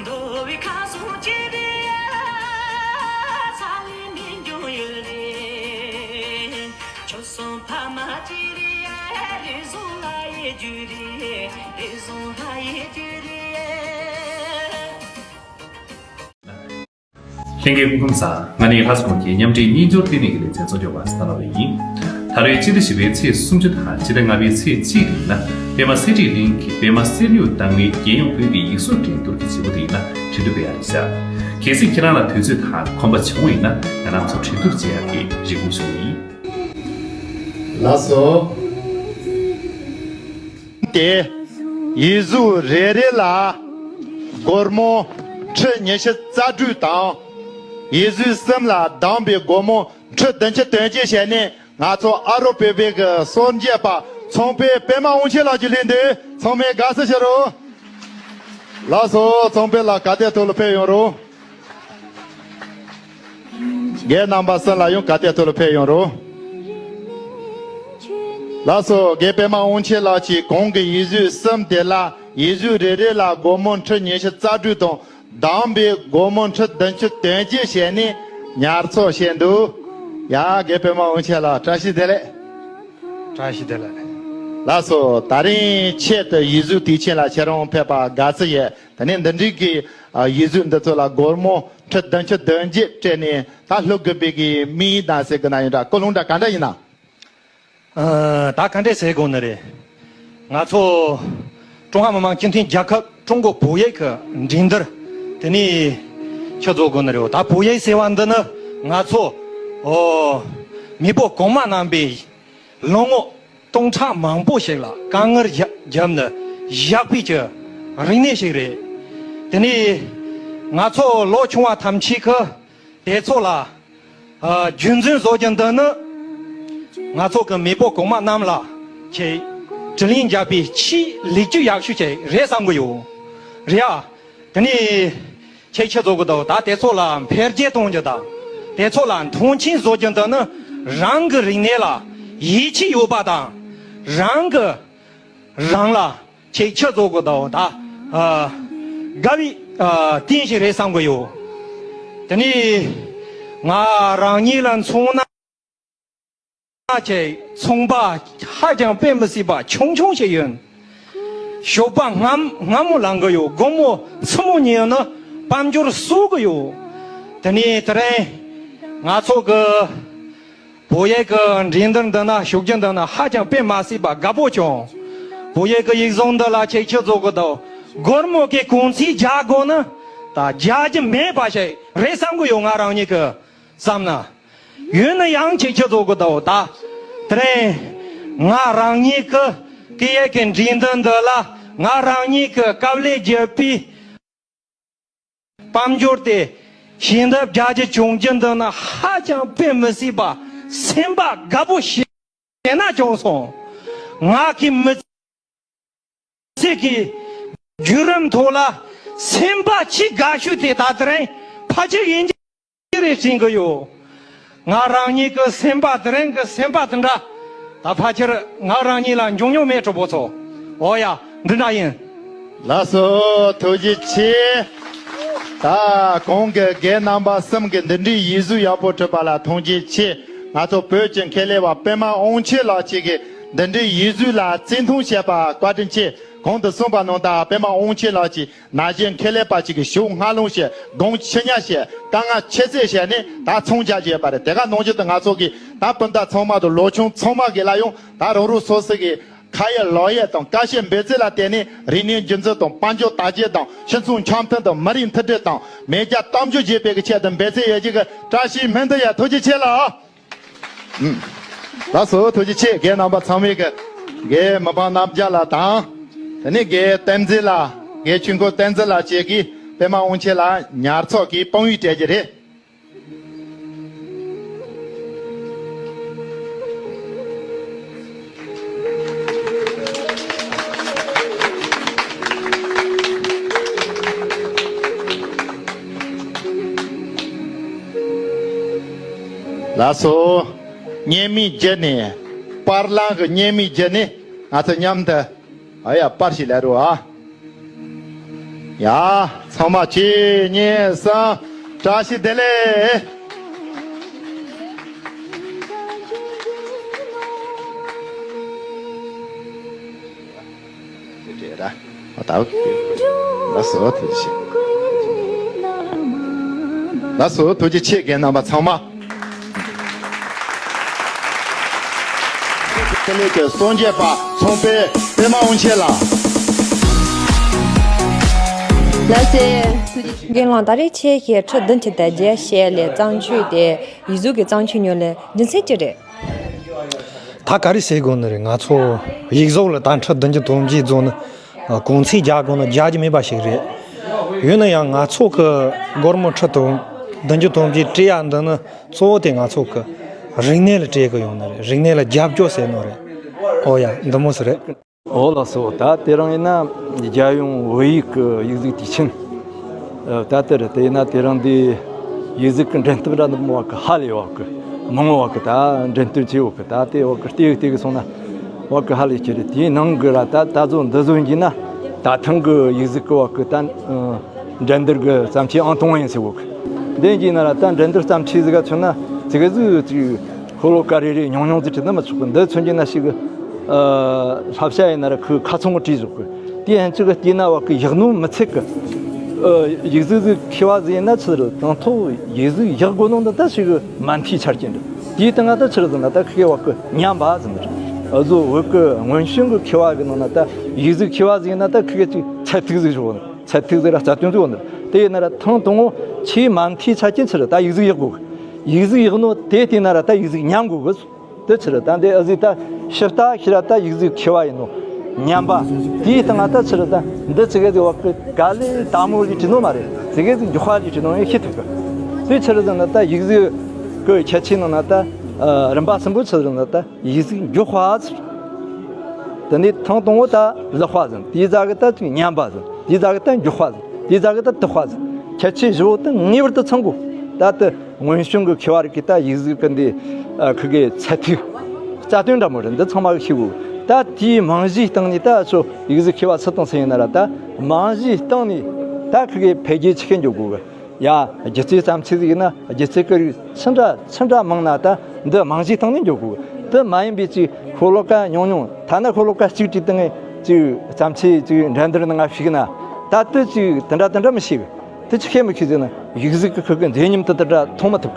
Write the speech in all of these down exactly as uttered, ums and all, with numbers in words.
འདོ་བའི་ཁ་སང་ཅི་རེད། ས་ལི་མི་འགྱུར་ཡོད་རེད། ཆོ་སོང་ཕ་མ་ཅི་རེད། རེ་ཟུང་ལ་ཡི་རྒྱུ་རེད། རེ་ཟུང་ལ་ཡི་རྒྱུ་རེད། ལྷན་རྒྱས་སྐུ་ཁམས་བཟང་། ང་ནི་ལྷ་ས་གྲོང་ཁྱེར་མཉམ་འབྲེལ་སྙན་འབྱོར་ལྟེ་གནས་ཀྱི་ལེ་ཚན་གཙོ་སྐྱོང་པ་སྟག་ལྷ་དབང་ཡིན། ད་རེས་སྤྱི་ཟླ་བཞི་པའི་ཚེས་སུམ་ཅུ་དང་སྤྱི་ཟླ་ལྔ་པའི་ཚེས་གཅིག་ཡིན་ན་པད་མ་གསེར་བྲིས་གླིང་གི་པད་མ་གསེར་སྨྱུག་བཏང་བའི་རྒྱལ་ཡོངས་བོད་ཀྱི་ཡིག་གཟུགས་འགྲན་བསྡུར་གྱི་བྱེད་སྒོ་དེ་ཡིན་ན་འགྲན་བསྡུར་སྤེལ་ཡག་རེད་ཤག་གལ་སྲིད་ཁྱེད་རང་ལ་དུས་ཚོད་དང་ཁོམ་པ་བྱུང་བ་ཡིན་ན་ང་རང་ཚོ་འགྲན་བསྡུར་བྱེད་ཡག་གི་རེ་སྐུལ་ཞུ་གི་ཡིན། ལགས་སོ། དེ། ཡིག་གཟུགས་རེ་རེ་ལ་སྒོར་མོ་ཁྲི་ཉི་ཤུ་རྩ་དྲུག་དང་། ཡིག་གཟུགས་གསུམ་ལ་བདམས་པའི་སྒོར་མོ་ཁྲི་བདུན་ཅུ་དོན་གཅིག་བྱས་ནས་ང་ཚོ་ཨ་རོ་བོད་པའི་གི་སྲོལ་འབྱེད་པ་ཚོང་དཔོན་པད་མ་དབང་ཆེན་ལགས་ཀྱིས་ལེན་འདུག་ཚང་མས་དགའ་བསུ་ཞུ་རོགས། ལགས་སོ། ཚོང་དཔོན་ལགས་ག་དེ་ཐོག་ལ་ཕེབས་ཡོང་རོགས། རྒན་རྣམ་པ་གསུམ་ལ་ཡང་ག་དེ་ཐོག་ལ་ཕེབས་ཡོང་རོགས། ལགས་སོ། རྒན་པད་མ་དབང་ཆེན་ལགས་ཀྱིས་གོང་གི་ཡིག་གཟུགས་གསུམ་དེ་ལ་ཡིག་གཟུགས་རེ་རེ་ལ་སྒོར་མོ་ཁྲི་ཉི་ཤུ་རྩ་དྲུག་དང་བདམས་པའི་སྒོར་མོ་ཁྲི་བདུན་ཅུ་དོན་གཅིག་བྱས་ནས་ཉར་ཚགས་བྱས་འདུག་ཡ། རྒན་པད་མ་དབང་ཆེན་ལགས་བཀྲ་ཤིས་བདེ་ལེགས། བཀྲ་ཤིས་བདེ་ལེགས། ལགས་སོ། ད་རིང་ཆེད་དུ་ཡིག་གཟུགས་དུས་ཆེན་ལ་ཁྱེད་རང་ཕེབས་པ་དགའ་བསུ་ཡོད། དེ་ནས་འདི་འདྲའི་གི་ཡིག་གཟུགས་འདི་ཚོ་ལ་སྒོར་མོ་ཁྲི་བདུན་ཅུ་དོན་བརྒྱད་སྤྲད་ནས་ད་སློབ་དགོས་པའི་གི་དམིགས་ཡུལ་དང་ཟེར་གི་ན་ཡིན་འདྲ་ཀུན་སློང་འདྲ་ག་འདྲ་ཡིན་ན། ཨ། ད་ག་འདྲས་ཟེར་དགོས་ནི་རེད། ང་ཚོ་ཀྲུང་ཧྭ་མི་དམངས་སྤྱི་མཐུན་རྒྱལ་ཁབ་ཀྲུང་གོ་བོད་ཡིག་གི་འགྲན་བསྡུར་དེ་ནས་ཆུ་བཟོ་དགོས་ནི་རེད། ད་བོད་ཡིག་ཟེར་བ་འདི་ནི་ང་ཚོ་ཨོ་མེས་པོ་གོང་མ་རྣམ་པས་ལོ་ངོ་སྟོང་ཕྲག་མང་པོ་ཞིག་ལ་དཀའ་ངལ་བརྒྱབ་ནས་བཞག་པའི་གི་རིག་གནས་ཤིག་རེད། དེ་ནས་ང་ཚོ་ལོ་ཆུང་བ་ཐམས་ཅད་ཀྱིས་དེ་ཚོ་ལ་ཨ་རྒྱུན་འཛིན་བཟོ་རྒྱུ་འདི་ནི་ང་ཚོ་གི་མེས་པོ་གོང་མ་རྣམས་ལ་ཁྱེད་དྲིན་ལན་འཇལ་བའི་ཆེས་ལེགས་བཅོས་ཡག་ཤོས་ཅིག་རེད་བསམ་གི་ཡོད། རེད་ཨ། དེ་ནས་ཁྱེད་ཆུ་བཟོ་གི་འདུག་ད་དེ་ཚོ་ལ་འཕེལ་རྒྱས་གཏོང་རྒྱུ་དང་དེ་ཚོ་ལ་མཐོང་ཆེན་བཟོ་རྒྱུ་འདི་ནི་རང་གི་རིག་གནས་ལ་ཡིད་ཆེས་ཡོད་པ་དང་རང་གི་རང་ལ་ཁྱེད་ཆུ་བཟོ་གི་འདུག་ད་ཨ་དགའ་བའི་ཨ་རྟེན་ཞིག་རེད་བསམ་གི་ཡོད། དེ་ནས་ང་རང་ཉིད་ལ་མཚོན་ན། ཁྱེད་ཚོང་པ་ཧ་ཅང་དཔེ་མི་སྲིད་པ་ཆུང་ཆུང་ཞིག་ཡིན། ཞོགས་པ་སྔ་སྔ་མོ་ལངས་གི་ཡོད། དགོང་མོ་མཚན་མོ་ཉིན་ནི་དཔལ་འབྱོར་གསོག་གི་ཡོད། དེ་ནས་དེ་རིང་ང་ཚོ་གི་བོད་ཡིག་གི་འགྲན་བསྡུར་འདི་ན་ཞུགས་རྒྱུ་འདི་ན་ཧ་ཅང་དཔེ་མི་སྲིད་པ་དགའ་པོ་བྱུང་། བོད་ཡིག་གི་ཡིག་ཚང་འདི་ལ་ཁྱེད་ཆུ་བཟོ་གི་འདུག་སྒོར་མོ་གི་གུང་ཚིགས་རྒྱག་དགོས་ན་ད་རྒྱག་རྒྱུ་མེད་པ་ཞིག་རེད་བསམ་གི་ཡོད། ང་རང་ཉིད་ཀྱི་བསམ་ན། ཡོད་ན་ཡང་ཁྱེད་ཆུ་བཟོ་གི་འདུག་ད་དེ་རིང་ང་རང་ཉིད་ཀྱི་སྐད་ཡིག་གི་འགྲན་བསྡུར་འདི་ལ་ང་རང་ཉིད་ཀྱི་དཀའ་ལས་བརྒྱབ་པའི་དཔལ་འབྱོར་དེ་ཞལ་འདེབས་རྒྱག་རྒྱུ་བྱུང་རྒྱུ་འདི་ནི་ཧ་ཅང་དཔེ་མི་སྲིད་པ་སེམས་པ་དགའ་པོ་ཞེ་ན་བྱུང་སོང་། ང་གི་མི་ཚེ་གི་བརྒྱུད་རིམ་ཐོག་ལ་སེམས་པ་ཆེས་དགའ་ཤོས་དེ་ད་དེ་རིང་ཕལ་ཆེར་ཡིན་གྱི་རེད་དྲན་གྱི་ཡོད། ང་རང་ཉིད་ཀྱི་སེམས་པ་དེ་རིང་གི་སེམས་པ་དེ་འདྲ་ད་ཕལ་ཆེར་ང་རང་ཉིད་ལ་འབྱུང་མྱོང་མེད། གྲོགས་པོ་ཚོ། འོ་ཡ། འདི་འདྲ་ཡིན། ལགས་སོ། ཐུགས་རྗེ་ཆེ། ད་གོང་གི་རྒན་རྣམ་པ་གསུམ་གྱིས་འདི་འདྲའི་ཡིག་གཟུགས་ཡག་པོ་བྲིས་པ་ལ་ཐུགས་རྗེ་ཆེ། ང་ཚོ་བོད་ཀྱི་མཁས་ལས་པ་པད་མ་དབང་ཆེན་ལགས་ཀྱིས་འདི་འདྲའི་ཡིག་གཟུགས་ལ་བརྩི་མཐོང་བྱས་པ་བཀའ་དྲིན་ཆེ། གོང་དུ་གསུངས་པ་ནང་ལྟར་པད་མ་དབང་ཆེན་ལགས་ཀྱིས་ན་གཞོན་མཁས་ལས་པ་ཅིག་གི་ཞོགས་སྔ་ལངས་བྱས། དགོང་ཕྱི་ཉལ་བྱས། དཀའ་ངལ་ཆེ་ཚད་བྱས་ནས་ད་ཚོང་རྒྱག་བྱས་པ་རེད། དེ་ག་ནང་བཞིན་དུ་ང་ཚོ་གི་ད་སྤུན་ཟླ་ཚང་མ་དང་ལོ་ཆུང་ཚང་མ་གི་ལ་ཡང་ད་རང་རང་སོ་སོ་གི་ཁ་ཡོད་ལག་ཡོད་དང་ཀ་ཤེད་འབད་རྩོལ་ལ་བརྟེན་ནས་རིག་གནས་རྒྱུན་འཛིན་དང་དཔལ་འབྱོར་དར་རྒྱས་དང་སྤྱི་ཚོགས་འཆམ་མཐུན་དང་མི་རིགས་མཐུན་སྒྲིལ་དང་མེས་རྒྱལ་གཏམ་རྒྱུད་རྒྱས་པའི་གི་ཆེད་དུ་འབད་རྩོལ་ཡོད་རྒྱུ་གི་བཀྲ་ཤིས་སྨོན་འདུན་ཡོད། ཐུགས་རྗེ་ཆེ་ལགས། ལགས་སོ། ཐུགས་རྗེ་ཆེ། རྒན་རྣམ་པ་ཚང་མས་གི་རྒན་མི་ཕམ་རྣམ་རྒྱལ་ལགས་དང་། དེ་ནས་རྒན་བསྟན་འཛིན་ལགས། རྒན་ཆོས་འཁོར་བསྟན་འཛིན་ལགས་བཅས་ཀྱིས་པད་མ་དབང་ཆེན་ལགས་ཉར་ཚགས་ཀྱིས་དཔང་ཡིག་སྤྲད་རྒྱུ་རེད། ལགས་སོ། སྙན་མིག་བརྒྱུད་ནས། པར་ལེན་གྱི་སྙན་མིག་བརྒྱུད་ནས་ང་ཚོ་མཉམ་དུ། ཨ་ཡ། པར་ཞིག་ལེན་རོགས་ཨ། ཡ། ཚང་མ་གཅིག་གཉིས་གསུམ། བཀྲ་ཤིས་བདེ་ལེགས། ལགས་སོ། ཐུགས་རྗེ་ཆེ། ལགས་སོ། ཐུགས་རྗེ་ཆེ། རྒན་རྣམ་པ་ཚང་མ། ཁེ་ལས་ཀྱི་གསུང་རྒྱབ་པ་ཚོང་དཔོན་པད་མ་དབང་ཆེན་ལགས། ལགས་སེ། རྒན་ལགས། ད་རེས་ཁྱེད་ཀྱིས་ཁྲི་བདུན་ཅུ་དོན་བརྒྱད་བཤད་ལས་བརྩམས་ཆོས་དེ་ཡིག་གཟུགས་ཀྱི་བརྩམས་ཆོས་ཉོ་ལས་རྒྱུ་མཚན་ཅི་རེད། ད་ག་རེ་ཟེར་དགོས་ནི་རེད། ང་ཚོ་ཡིག་གཟུགས་ལ་ད་ཁྲི་བདུན་ཅུ་དོན་བརྒྱད་བཟོ་ནི། ཨ། གོང་ཚད་རྒྱག་དགོས་ན་རྒྱག་རྒྱུ་མེད་པ་ཞིག་རེད། ཡིན་ན་ཡང་ང་ཚོ་གི་སྒོར་མོ་ཁྲི་དང་བདུན་ཅུ་དོན་བརྒྱད་སྤྲད་ཡ་འདི་ནི་གཙོ་བོ་དེ་ང་ཚོ་གི་རིག་གནས་ལ་སྤྲད་གི་ཡོང་ནི་རེད། རིག་གནས་ལ་རྒྱབ་སྐྱོར་ཟེར་ནོ་རེད། ཨོ་ཡ། འདི་མོ་ཟིག་རེད། ཨོ་ལགས་སོ། ད་དེ་རིང་ཡིན་ན་རྒྱལ་ཡོངས་བོད་ཡིག་གི་ཡིག་གཟུགས་དུས་ཆེན། ཨ། ད་དེ་རེད། དེ་ཡིན་ན་དེ་རིང་འདི་ཡིག་གཟུགས་ཀྱི་འགྲན་བསྡུར་འདྲ་འདི་མོ་བ་གི་ཧ་ལས་བ་གི་མང་བ་གི་ད་འགྲན་བསྡུར་བྱས་བ་གི་ད་དེ་བ་གི་ལྟེ་བ་ལྟེ་གི་སོང་ན་བ་གི་ཧ་ལས་ཀྱི་རེད། དེའི་ནང་གི་ར་ད་ད་གཟོད་འདི་གཟོད་ཡིན་ན་ད་ཐེངས་གི་ཡིག་གཟུགས་གི་བ་གི་ད་འགྲན་བསྡུར་གི་བརྩམས་ཆོས་ཨང་དང་པོ་ཡིན་ཟེར་བ་གི། འདི་ཡིན་ན་ར་ད་འགྲན་བསྡུར་བརྩམས་ཆོས་ཟིག་ག་མཚོན་ན་ཙི་གེ་ཟིག་ཅིག་ཤོ་ལོ་ཀ་རེ་རེ་ཉུང་ཉུང་ཙི་བྲིས་ན་མི་ཆོག་གི། འདི་མཚོན་གྱི་ན་ཞིག་གི། ཨ། བསླབ་བྱ་ཡིན་ན་ར་ཁོས་ཁ་ཚང་བྲིས་བཞག་གི། དེ་ཡན་ཆོད་གི་བལྟས་ན་བ་གི་ཡག་ནོ་མི་ཚད་གི། ཨ། ཡིག་གཟུགས་ཟིག་མཁས་པ་ཟིག་ཡིན་ན་ཆི་རེད། དང་ཐོག་ཡིག་གཟུགས་ཡག་དགོས་ནོ་འདི་ད་ཞིག་གི་མ་མཐའི་ཆ་རྐྱེན་རེད། དེའི་སྟེང་ང་ད་ཆི་རེད་ཟེར་ན་ད་ཁི་གེ་བ་གི་ཉམས་པ་ཟེར་ནི་རེད། ཨ་ཟོ་བོད་གི་སྔོན་བྱོན་གི་མཁས་པ་གི་ནང་ན་ད་ཡིག་གཟུགས་མཁས་པ་ཟིག་ཡིན་ན་ད་ཁི་གེ་ཅིག་ཚད་ཐིག་ཟིག་བཞག་ནི། ཚད་ཐིག་ཟིག་ར་རྩ་དོན་ཟིག་ཡོད་ནི། དེ་ཡིན་ན་ར་ཐེངས་དང་པོ་ཆེས་མ་མཐའི་ཆ་རྐྱེན་ཆི་རེད། ད་ཡིག་གཟུགས་ཡག་དགོས་གི། ཡིག་གཟུགས་ཡག་ནོ་དེ་བལྟས་ན་ར་ད་ཡིག་གཟུགས་ཉམས་དགོས་གི། དེ་ཆི་རེད། ད་འདི་ཨ་ཟིག་ད་ཞིབ་ལྟ་ཤེས་ར་ད་ཡིག་གཟུགས་མཁས་པ་ཡིན་ནོ་ཉམས་པ། དེའི་སྟེང་ང་ད་ཆི་རེད། ད་འདི་ཙི་གེ་ཟིག་བ་གི་ག་ལེ་དལ་མོ་ལི་བྲིས་ནོ་མ་རེད། ཙི་གེ་ཟིག་མགྱོགས་པ་ལི་བྲིས་ནོ་ཡང་ཤེས་ཐུབ་གི། དེ་ཆི་རེད་ཟེར་ན་ད་ཡིག་གཟུགས་གི་ཁྱད་ཆོས་ནང་ན་ད་རིམ་པ་གསུམ་པོ་ཆི་རེད་ཟེར་ན་ད། ཡིག་གཟུགས་མགྱོགས་པ་ཟེར། དེ་ནས་ཐེངས་དང་པོ་ད་ལེགས་པ་ཟེར། དེའི་རྗེས་གི་ད་ཅིག་ཉམས་པ་ཟེར། དེའི་རྗེས་གི་ད་མགྱོགས་པ་ཟེར། དེའི་རྗེས་གི་ད་དལ་པ་ཟེར། ཁྱད་ཆོས་བཞི་བོ་ད་ངེས་པར་དུ་ཚང་དགོས། ད་དེ་སྔོན་བྱོན་གི་མཁས་པ་རིགས་ཀྱི་ད་ཡིག་གཟུགས་གི་འདི། ཨ། ཁི་གེ་ཚད་ཐིག་རྩ་དོན་འདྲ་མོ་རེད། འདི་ཚང་མ་གི་ཤེས་དགོས། ད་དེའི་རྨང་གཞིའི་སྟེང་ནས་ད་ཆོ་ཡིག་གཟུགས་མཁས་པ་སུ་དང་སུ་ཡིན་ན་ར་ད་རྨང་གཞིའི་སྟེང་ནས་ད་ཁི་གེ་འཕེལ་རྒྱས་ཆེ་གི་འགྱོ་དགོས་གི། ཡ། སྒྱུ་རྩལ་བརྩམས་ཆོས་ཟིག་ཡིན་ན་སྒྱུ་རྩལ་གི་རིགས་ཆི་འདྲ་ཆི་འདྲ་མང་ན་ད་འདི་རྨང་གཞིའི་སྟེང་ནས་འགྱོ་དགོས། དེ་མ་ཡིན་པའི་ཅིག་ཤོ་ལོ་ཀ་ཉུང་ཉུང་། ཐ་ན་ཤོ་ལོ་ཀ་གཅིག་བྲིས་སྟེང་ངས་ཅིག་བརྩམས་ཆོས་ཅིག་འགྲན་བསྡུར་ནང་ང་ཞུགས་ན་ད་དེ་ཅིག་དེ་འདྲ་དེ་འདྲ་མི་ཤེས་གི། དེ་ཅི་ཤེས་མི་ཤེས་ཟེར་ན་ཡིག་གཟུགས་ཀྱི་ཁུ་གི་མཛེས་ཉམས་དེ་དེ་འདྲ་མཐོང་མི་ཐུབ་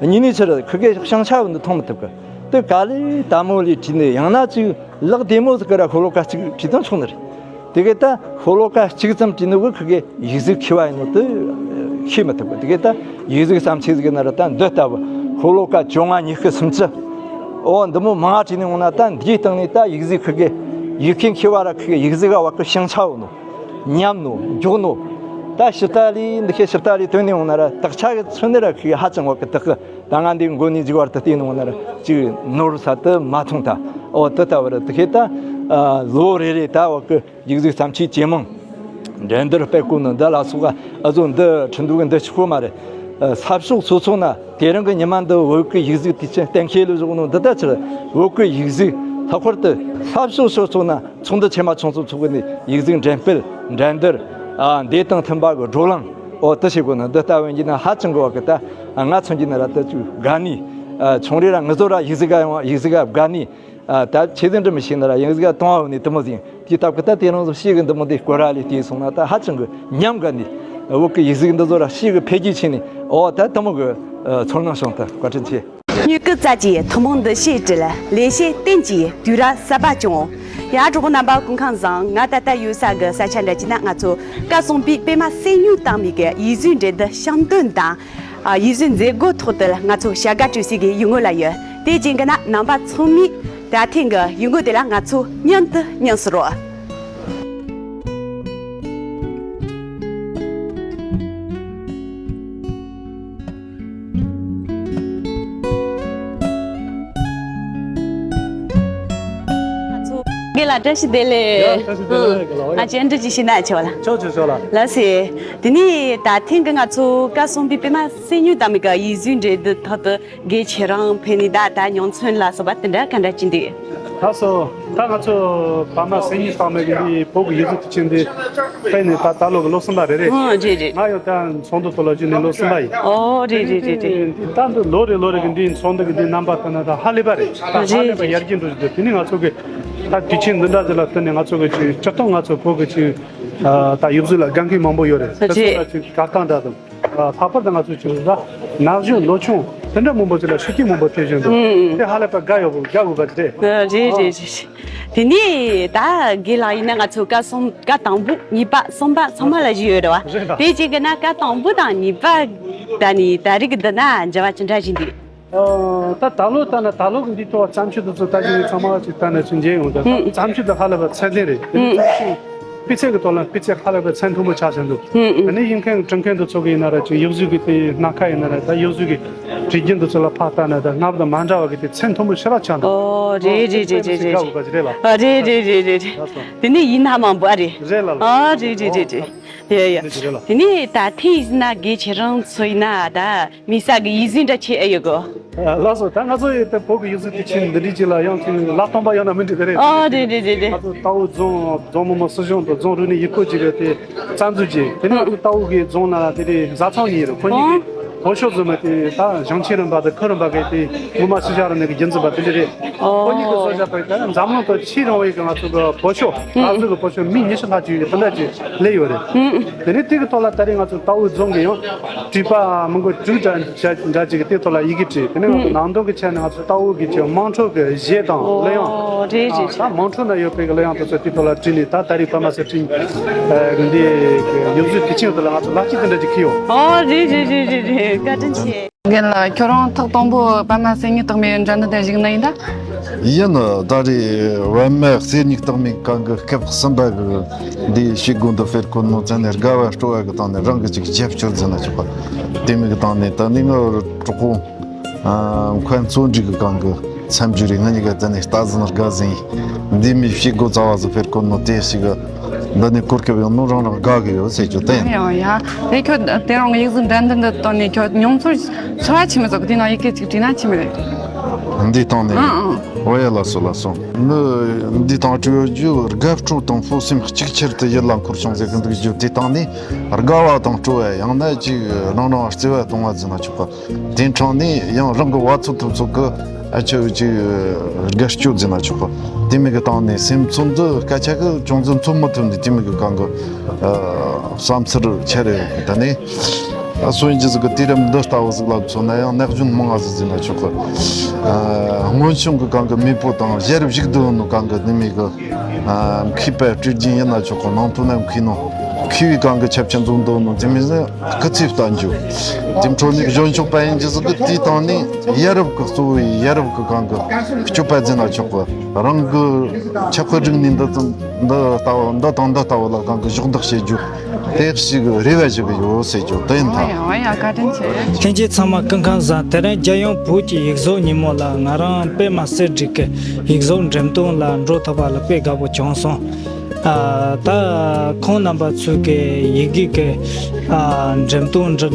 གི། གཉིས་ནས་ཆི་རེད། ཁུ་གི་ཤིང་ཆ་བོ་འདི་མཐོང་མི་ཐུབ་གི། དེ་ག་ལེ་དལ་མོ་ལི་བྲིས་ནས་ཡང་ན་ཅིག་ལག་བདེ་མོ་ཟིག་གི་ར་ཤོ་ལོ་ཀ་གཅིག་བྲིས་དང་ཆོག་ནི་རེད། དེ་གི་ད་ཤོ་ལོ་ཀ་གཅིག་ཙམ་བྲིས་ནོ་གི་ཁུ་གི་ཡིག་གཟུགས་མཁས་པ་ཡིན་ནོ་དེ་ཤེས་མི་ཐུབ་གི། དེ་གི་ད་ཡིག་གཟུགས་བརྩམས་ཆོས་ཟིག་ན་ར་ད་འདི་ལྟ་བུ་ཤོ་ལོ་ཀ་བཅོ་ལྔ་ཉི་ཤུ་སུམ་ཅུ། ཨོ་འདི་མོ་མང་ང་བྲིས་ནས་འོང་ན་ད་འདིའི་སྟེང་ནས་ད་ཡིག་གཟུགས་ཁུ་གི་ཡིག་མཁན་མཁས་པ་ར་ཁུ་གི་ཡིག་གཟུགས་ག་བ་གི་ཤིང་ཆ་བོ་ནོ། ཉམས་ནོ། མགྱོགས་ནོ། ད་ཞིབ་ལྟ་ལས་འདི་ཤེས་ཞིབ་ལྟ་ལས་བཏོན་ནས་འོང་ན་ར་དག་ཆ་གི་མཚོན་ནི་ར་ཁུ་གི་ཧ་ཅང་བ་གི་དག་གི། ད་ང་འདི་མགོ་ནས་མཇུག་བར་དུ་བལྟས་ནས་འོང་ན་ར་ཅིག་ནོར་ས་དུ་མ་མཐོང་ད། ཨོ་དེ་ལྟ་བུ་རེད། དེ་ཤེས་ད་ལོ་རེ་རེ་ད་བ་གི་ཡིག་གཟུགས་བརྩམས་ཆོས་ཇེ་མང་། འགྲན་བསྡུར་སྤེལ་གོ་ནི་འདི་ལ་སོགས་ཨ་ཟོ་འདི་ཁྲི་འདུག་གི་འདི་ཆོག་གོ་མ་རེད། ས་ཕྱོགས་སོ་སོ་ན་དེ་རིང་གི་ཉི་མ་འདི་བོད་ཀྱི་ཡིག་གཟུགས་དུས་ཆེན་གཏན་འཁེལ་ལ་བཞག་ནོ་འདི་ལྟ་ཕྱིར་བོད་ཀྱི་ཡིག་གཟུགས་ལྷག་པར་དུ་ས་ཕྱོགས་སོ་སོ་ན་ཚོགས་འདུ་ཆེ་མ་ཆུང་ཙམ་ཚོགས་གི་ནས་ཡིག་གཟུགས་འགྲེམས་སྤེལ་འགྲན་བསྡུར། ཨ་འདི་དང་མཐུན་པ་གི་བགྲོ་གླེང་། ཨོ་དེ་བྱེད་དགོས་ན་འདི་ལྟ་བུ་ཡིན་ན་ཧ་ཅང་གི་བ་གི་ད་ང་མཚོན་གྱི་ན་ར་ད་ཅིག་དགའ་ནི། ཨ་ཆུང་རེ་ར་ང་ཚོ་ར་ཡིག་གཟུགས་ག་ཡོང་བ་ཡིག་གཟུགས་ག་དགའ་ནི། ཨ་ད་ཆེ་ཟིན་འདྲ་མི་ཤེས་ན་ར་ཡིག་གཟུགས་ག་གཏོང་བ་ནི་དེ་མོ་ཟིན་དེ་སྟབས་གི་ད་དེ་རང་ཚོ་ཤེས་གི་འདི་མོ་འདི་སྐོར་ར་ལས་དེ་སོང་ན་ད་ཧ་ཅང་གི་ཉམས་དགའ་ནི། བོད་ཀྱི་ཡིག་གཟུགས་འདི་ཚོ་ར་ཤེས་གི་འཕེལ་རྒྱས་ཕྱིན་ནི། ཨོ་ད་དེ་མོ་གི་ཚོར་སྣང་བྱུང་ཐལ། བཀའ་དྲིན་ཆེ། སྨྱུ་གུ་རྩ་གཅིག་ཐུན་མོང་འདུ་ཤེས་སྤྲུལ། ལས་བྱེད་བསྟན་གྱིས་དུས་རབས་གསར་པ་སྐྱོང་། ཡ། གྲོགས་པོ་རྣམ་པ་སྐུ་ཁམས་བཟང་། ང་ད་ལྟ་ཡོད་ས་གི་ས་ཆ་འདྲ་གཅིག་ན་ང་ཚོ་བཀའ་གསུངས་པའི་པད་མ་གསེར་སྨྱུག་བཏང་མི་གི་ཡིག་གཟུགས་འགྲན་བསྡུར་བཤམས་སྟོན་དང་། ཨ། ཡིག་གཟུགས་མཛད་སྒོའི་ཐོག་ཏུ་ང་ཚོ་བྱ་དགའ་སྤྲོད་སའི་གི་ཡུལ་དངོས་ལ་ཡོད། དེ་རྐྱེན་གྱིས་ན་རྣམ་པ་ཚང་མས་ད་ཐེངས་ཀྱི་ཡུལ་དངོས་དེ་ལ་ང་ཚོ་མཉམ་དུ་བསྙེངས་སུ་རོགས། རྒན་ལགས་བཀྲ་ཤིས་བདེ་ལེགས། ཡ། བཀྲ་ཤིས་བདེ་ལེགས། ཨང་། རྒན་ལགས། ང་ཅན་འདྲི་ཅིག་ཞུས་ན་ཆོག་ལ། ཆོག་ཆོག་ཆོག་ལ། ལགས་སེ། དེ་ནས་ད་ཐེངས་ཀྱི་ང་ཚོ་ཀ་གསུམ་པའི་པད་མ་གསེར་དངུལ་དང་མི་ཀ་ཡིག་གཟུགས་འགྲན་བསྡུར་ཐོག་ཏུ་དགེ་ཁྱེད་རང་ཕེབས་ནས་ད་ད་མྱོང་ཚོར་ལ་སོགས་པ་དེ་འདྲ་ག་འདྲ་ཅིག་འདུག་ལགས་སོ། ད་ང་ཚོ་པད་མ་གསེར་དངུལ་དང་མི་ཀ་འདི་བོད་ཀྱི་ཡིག་གཟུགས་དུས་ཆེན་འདི་སྤེལ་ནས་ད་ད་ལོ་གི་ལོ་གསུམ་པ་རེད། རེད། ཨང་། རེད་རེད། ང་ཡང་ད་ཚོགས་འདུ་ཐོག་ལ་བཞུགས་ནས་ལོ་གསུམ་པ་ཡིན། ཨོ། རེད་རེད་རེད་རེད། འདི་ད་འདི་ལོ་རེ་ལོ་རེ་གི་འདི་ཚོགས་འདུ་གི་འདི་རྣམ་པ་ལྟ་ན་ད་ཧ་ལས་པ་རེད། ད་ཧ་རེད། ལས་པ་ཡར་རྒྱས་འགྲོ་བཞིན་འདུག་དེ་ནི་ང་ཚོ་གི་ད་དུས་ཆེན་འདི་འདྲ་ཞིག་ལ་བརྟེན་ནས་ང་ཚོ་གི་ཅིག་སྤྱིར་བཏང་ང་ཚོ་བོད་ཀྱི་ཅིག་ད་ཡིག་གཟུགས་ལ་དགའ་མཁན་མང་པོ་ཡོད་རེད། དེ་ཚོ་ལ་ཅིག་དགའ་སྟངས་འདྲ་དང་། ལྷག་པར་དུ་ང་ཚོ་ཅིག་ད་ན་གཞོན་ལོ་ཆུང་དེ་འདྲ་མང་པོ་ཅིག་ལ་ཤུགས་རྐྱེན་མང་པོ་ཐེབས་བཞིན་འདུག་ཨང་། དེ་ཧ་ལས་པ་དགའ་ཡོད་པོ་དགའ་དགོས་པ་ཅིག་རེད། རེད་རེད་རེད། དེ་ནས་ད་རྒན་ལགས་ཡིན་ན་ང་ཚོ་ཀ་གསུམ་ཀ་དང་པོ་གཉིས་པ་གསུམ་པ་ཚང་མ་ལ་བཞུགས་ཡོད་རེད་བ། རེད་ད། དེ་རྐྱེན་གྱིས་ན་ཀ་དང་པོ་དང་གཉིས་པ་ད་ནི་ད་རེས་ཀྱི་འདི་ན་འབྱེད་པ་ཅི་འདྲ་ཞིག་འདུག་ཨ། ད་ད་ལོ་ལྟ་ན་ད་ལོ་གི་འདི་ཐོག་བརྩམས་ཆོས་དེ་ཚོ་ད་ཅིག་ཚང་མ་ཅིག་ལྟ་ན་ཅིག་མཇལ་ཡོང་། ད་ཨང་། བརྩམས་ཆོས་དེ་ཧ་ལས་པ་ཚད་ལྡན་རེད། དེ་ནི་ཨང་། བརྩམས་ཆོས་སྤུས་ཚད་ཀྱི་ཐོག་ལ་སྤུས་ཚད་ཧ་ལས་པ་ཚད་མཐོན་པོ་ཆགས་བཞིན་འདུག་ཨང་། དེ་ནས་ཡིག་མཁན་འབྲི་མཁན་དེ་ཚོ་གི་ཡིན་ན་ར་ཅིག་ཡིག་གཟུགས་ཀྱི་དེ་སྣ་ཁ་ཡིན་ན་ར་ད་ཡིག་གཟུགས་ཀྱི་བྲིས་རྒྱུན་དེ་ཚོ་ལ་ཕར་ལྟ་ན་ད་སྔར་དང་མ་འདྲ་བ་གི་དེ་ཚད་མཐོན་པོ་ཞེ་དྲག་ཆགས་འདུག་ཨོ། རེད་རེད་རེད་རེད་རེད། དགའ་དགོས་པ་ཅིག་རེད་ལ། ཨ། རེད་རེད་རེད་རེད་རེད། ལགས་སོ། དེ་ནས་ཡིག་སྣ་མང་པོ། ཨ། རེད། རེད་ལ་ལ། ཨ། རེད་རེད་རེད་རེད། ཡ་ཡ། དེ་ནས་ད་ཐེངས་ཡིན་ན་རྒན་ཁྱེད་རང་ཚོ་ཡིན་ན་ད་དམིགས་བསལ་གྱི་ཡིག་གཟུགས་འདྲ་ཆེ་ཨེ་ཡོད་གོ། ལགས་སོ། ད་ང་ཚོ་ཡི་ད་བོད་ཀྱི་ཡིག་གཟུགས་དུས་ཆེན་འདི་འདྲའི་ཅིག་ལ་ཡང་ཅིག་ལ་སྟོན་པ་ཡོད་ན་མི་འགྲིག་གི་རེད། ཨ། རེད་རེད་རེད་རེད། ང་ཚོ་རྟའུ་རྫོང་རྫོང་མི་མང་སྲིད་གཞུང་དང་རྫོང་རིག་གནས་ཡུལ་སྐོར་ཅིག་གི་དེ་རྩ་འཛུགས་ཀྱིས། དེ་ནས་ང་ཚོ་རྟའུ་གི་རྫོང་ན་དེ་རེད། བཟའ་ཚང་གཉིས་རེད། ཁོ་གཉིས་ཀྱི་བོད་ཤོག་བཟོས་མི་དེ་ད་ཞིང་ཆེན་རིམ་པ་དང་ཁུལ་རིམ་པ་གི་དེ་སྔོན་མ་སྲིད་གཞུང་རིམ་པ་གི་རྒྱུན་འཛིན་པ་དེ་འདྲ་རེད། ཁོ་གཉིས་ཀྱིས་བཟོས་བཞག་པའི་ད་འཛམ་གླིང་དུ་ཆེས་རིང་བའི་གི་ང་ཚོ་གི་བོད་ཤོག་ཨ་ཟུག་གི་བོད་ཤོག་མི་ཉི་ཤུ་ལྷག་ཅིག་དེ་འདྲ་ཅིག་སླེབས་ཡོད་རེད། དེ་ནས་དེ་གི་ཐོག་ལ་ད་རེས་ང་ཚོ་རྟའུ་རྫོང་གི་ཡང་བྲིས་པ་མི་མགོ་དྲུག་འདྲ་འདྲ་ཅིག་གི་དེ་ཐོག་ལ་ཡི་གེ་བྲིས། དེ་ནས་ང་ཚོ་ནང་དོན་གྱི་ཆ་ནས་ང་ཚོ་རྟའུ་གི་ཅིག་དམངས་ཁྲོད་ཀྱི་གཞས་དང་གླུ་དབྱངས། ཨོ། རེད་རེད། ད་དམངས་ཁྲོད་ན་ཡོད་པའི་གླུ་དབྱངས་དེ་ཚོ་དེ་ཐོག་ལ་བྲིས་ནས་ད་ད་རེས་པད་མ་གསེར་ཁྲི་འདི་ཡོངས་འཛིན་དུས་ཆེན་དེ་ལ་ང་ཚོ་ལག་ཁྱེར་དེ་འདྲ་ཅིག་ཁྱེར་ཡོང་། ཨོ། རེད་རེད་རེད་རེད་རེད། བཀའ་དྲིན་ཆེ། རྒན་ལགས། ཁྱོད་རང་ཐོག་དང་པོ་པད་མ་གསེར་དངུལ་རྟགས་མའི་འགྲན་བསྡུར་དེ་ཞུགས་ནི་ཡིན་ད། ཡིན། ད་རེས་པད་མ་གསེར་དངུལ་རྟགས་མའི་སྒང་གི་སྐབས་གསུམ་པ་གི་འདི་བྱེད་སྒོ་འདི་སྤེལ་གོ་ནོ་ཙང་ནས་དགའ་བ་སྤྲོ་བ་གི་སྟེང་ནས་རང་གི་ཅིག་རྒྱབ་སྐྱོར་ཟེར་ན་ཆོག་པ། དེ་མོ་གི་སྟེང་ནས་ད་ནི་ངའི་གྲོགས་པོ་ཨ་མཁན་བརྩོན་འགྲུས་ཀྱི་སྒང་གི་འཚམས་འདྲི་རེད། ང་གཉིས་ཀ་ད་ནི་རྟ་ཟིན་རྒ་ཟིན་འདི་མོའི་བྱེད་སྒོ་རྩ་བ་ཟིག་སྤེལ་གོ་ནོ་དེ་ཞིག་གི་འདི་ནས་གོ་སྐབས་ཡོད་ནོ་རང་རང་དགའ་གི་ཡོད་ཟེར་རྒྱུ་དེ་ཡིན། ཡང་ཡང་། དེ་ཁྱོད་དེ་རིང་ཡིག་གཟུགས་འགྲན་བསྡུར་འདི་སྟེང་ནས་ཁྱོད་མྱོང་ཚོར་ཚོར་བ་ཆི་མོ་ཟིག་དེ་ནང་ཡི་གེ་ཅིག་བྲིས་ན་ཆི་མོ་རེད། འདི་སྟེང་ནས། ཨང་ཨང་། འོ་ཡ། ལགས་སོ་ལགས་སོ། ནི་འདི་སྟེང་བྲིས་ཡོད་རྒྱུ་དགའ་སྤྲོ་དང་ཕུགས་བསམ་གཅིག་ཁྱེར་དུ་ཡིད་ལ་འཁོར་བྱུང་ཟེར་གི་འདུག་རྒྱུ་དེ་སྟེང་ནས་དགའ་བ་དང་སྤྲོ་བ། ཡང་ན་ཅིག་རང་རང་བརྩེ་བ་གཏོང་བ་ཟེར་ན་ཆོག་པ། དེ་འཕྲང་ནས་ཡང་རང་གི་བ་ཚོ་ཐུབ་ཚོད་ཀྱི་ཨ་ཆོ་ཅིག་དགའ་སྐྱོ་ཟེར་ན་ཆོག་པ། དེ་མོ་གི་སྟེང་ནས་སེམས་ཚོར་འདི་སྐད་ཆ་གི་ཅུང་ཟད་འཚོལ་མི་ཐུབ་ནས་དེ་མོ་གི་སྒང་གི་ཨ་བསམ་ཚུལ་འཆར་ཡོད་གི། ད་ནི་ཨ་སོན་གྱི་ཟིག་གི་དུས་རབས་འདི་ལྟ་བུ་ཟིག་ལ་མཚོན་ན་ཡང་ན་གཞོན་མང་ང་ཟིག་ཟེར་ན་ཆོག་གི། ཨ་སྔོན་བྱུང་གི་སྒང་གི་མེས་པོ་དང་ཞལ་བཞུགས་སྡོད་ནོ་སྒང་གི་དེ་མོ་གི་ཨ་མཁས་པ་སྤྲུལ་རྒྱུན་ཡིན་ན་ཆོག་གི། ནང་དོན་ན་མཁས་ནོ་མཁས་པའི་སྒང་གི་ཁྱབ་ཆེན་ཚོ་འདོན་ནོ་དེ་མོ་ཟིག་སྐུ་ཚེ་བརྟན་རྒྱུ། དེ་འཕྲོ་ནས་གཞོན་ཕྱོགས་པ་ཡིན་རྒྱུ་ཟིག་གི་དེའི་སྟེང་ནས་ཡ་རབས་ཀྱི་གཙོ་བོའི་ཡ་རབས་ཀྱི་སྒང་གི་སྤྱོད་པ་འཛིན་ན་ཆོག་གི། རང་གི་ཁྱབ་ཁ་སྒྲིག་ནས་འདི་ཙམ་འདི་ལྟ་བུ་འདི་དང་འདི་ལྟ་བུ་ལ་སྒང་གི་གཞོགས་འདེགས་བྱེད་རྒྱུ་དེ་ཞིག་རེ་བ་ཞིག་ཡོད་ཟེར་རྒྱུ་དེ་ཡིན་ད། ཨ་ཡ་ཨ་ཡ། བཀའ་དྲིན་ཆེ། ལྷན་རྒྱས་ཚང་མ་སྐུ་ཁམས་བཟང་། དེ་རིང་རྒྱལ་ཡོངས་བོད་ཀྱི་ཡིག་གཟུགས་ཉིན་མོ་ལ་ང་རང་པད་མ་གསེར་བགྲེས་ཀྱི་ཡིག་གཟུགས་འགྲེམས་སྟོན་ལ་འགྲོ་ཐུབ་པ་ལ་དཔེ་དགའ་པོ་བྱུང་སོང་། ཨ་ད་ཁོང་རྣམ་པ་ཚོས་ཀྱི་ཡི་གེ་གི་ཨ་འགྲེམས་སྟོན་འདི་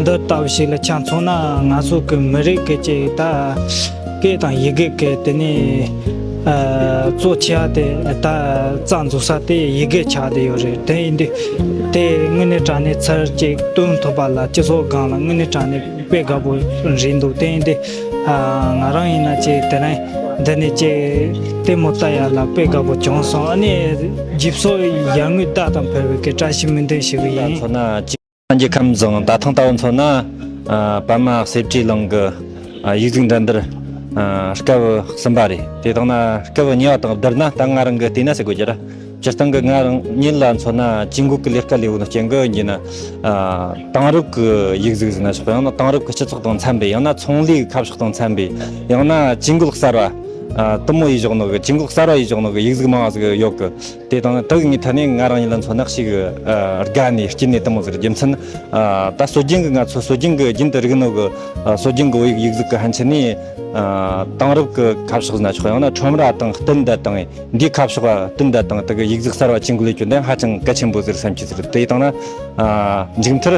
འདི་ལྟ་བུ་ཞིག་ལ་ཆ་མཚོན་ན་ང་ཚོ་གི་མི་རིགས་ཀྱི་ཅིག་ད་སྐད་དང་ཡི་གེ་གི་དེ་ནས་ཨ་གཙོ་ཆེ་བ་དེ་ད་རྩ་འཛུགས་ས་དེ་ཡི་གེ་ཆགས་བསྡད་ཡོད་རེད། དེ་ཡིན་དུས་དེ་དངོས་གནས་དྲང་གནས་ཚུར་ཅིག་སྟོན་ཐུབ་པ་ལ་སྤྱི་ཚོགས་སྒང་ལ་དངོས་གནས་དྲང་གནས་དཔེ་དགའ་པོ་རེད་འདུག་དེ་ཡིན་དུས་ཨ་ང་རང་ཡིན་ན་ཅིག་དེ་རིང་འདི་ནས་ཅིག་ལྟད་མོ་ལྟ་ཡ་ལ་དཔེ་དགའ་པོ་བྱུང་སོང་། ཨ་ནི་རྗེས་སོར་ཡར་ངོའི་ཟླ་དང་འཕེལ་བའི་གི་བཀྲ་ཤིས་སྨོན་འདུན་ཞུ་གི་ཡིན། མཚོན་ན་ཅིག་རྒྱལ་ཁམས་བཟང་། ད་ཐེངས་ལྟ་བུ་མཚོན་ན་ཨ་པད་མ་གསེར་བྲིས་ལགས་ཀྱི་ཨ་ཡིག་གཟུགས་འགྲན་བསྡུར་ཨ་སྐབས་གསུམ་པ་རེད། དེ་དང་ན་སྐབས་གཉིས་པ་དང་བསྡུར་ན་ད་ང་རང་གི་བལྟས་ན་ཟེར་དགོས་རྒྱུ་ར། སྤྱིར་བཏང་གི་ང་རང་ཉིད་ལ་མཚོན་ན་ཇུས་འགོད་ཀྱི་ལས་ཀ་ལས་བོ་ནི་རྐྱེན་གྱིས་ཡིན་ན། ཨ། དེང་རབས་ཀྱི་ཡིག་གཟུགས་ཟེར་ན་ཆོག་གི། ཡང་ན་དེང་རབས་ཀྱི་སྤྱི་ཚོགས་དང་འཚམ་པའི། ཡང་ན་ཚོང་ལས་ཁ་ཕྱོགས་དང་འཚམ་པའི། ཡང་ན་ཇུས་འགོད་གསར་བ། ཨ། དེ་མོ་ཡིས་བཞག་ནོ་གི། ཇུས་འགོད་གསར་བ་ཡིས་བཞག་ནོ་གི་ཡིག་གཟུགས་མང་བ་ཟིག་ཡོད་གི། དེ་དང་དེ་གི་ངའི་ཐད་ནས་ང་རང་ཉིད་ལ་མཚོན་ན་ཞིག་ཨ། དགའ་ནས་སྐྱིད་ནས་དེ་མོ་ཟིག་རེད། རྒྱུ་མཚན། ཨ། ད་སྲོལ་རྒྱུན་གྱི། ང་ཚོ་སྲོལ་རྒྱུན་གྱི་རྒྱུན་དུ་རིག་ནོ་གི། ཨ། སྲོལ་རྒྱུན་གྱི་བོད་ཡིག་ཡིག་གཟུགས་ཀྱི་ཕན་ཆད་ནས། ཨ། དེང་རབས་ཀྱི་ཁ་ཕྱོགས་ཟེར་ན་ཆོག། ཡང་ན་ཁྲོམ་ར་དང་བསྟུན་ད་དང་འདིའི་ཁ་ཕྱོགས་བསྟུན་ད་དང་དེ་གི་ཡིག་གཟུགས་གསར་བ་ཇུས་འགོད་ལས་རྒྱུ་འདི་ཧ་ཅང་གལ་ཆེན་པོ་ཟིག་བསམ་གྱི་ཟིག་རེད། དེ་ཡིན་དང་ན། ཨ། མཇུག་མཐར།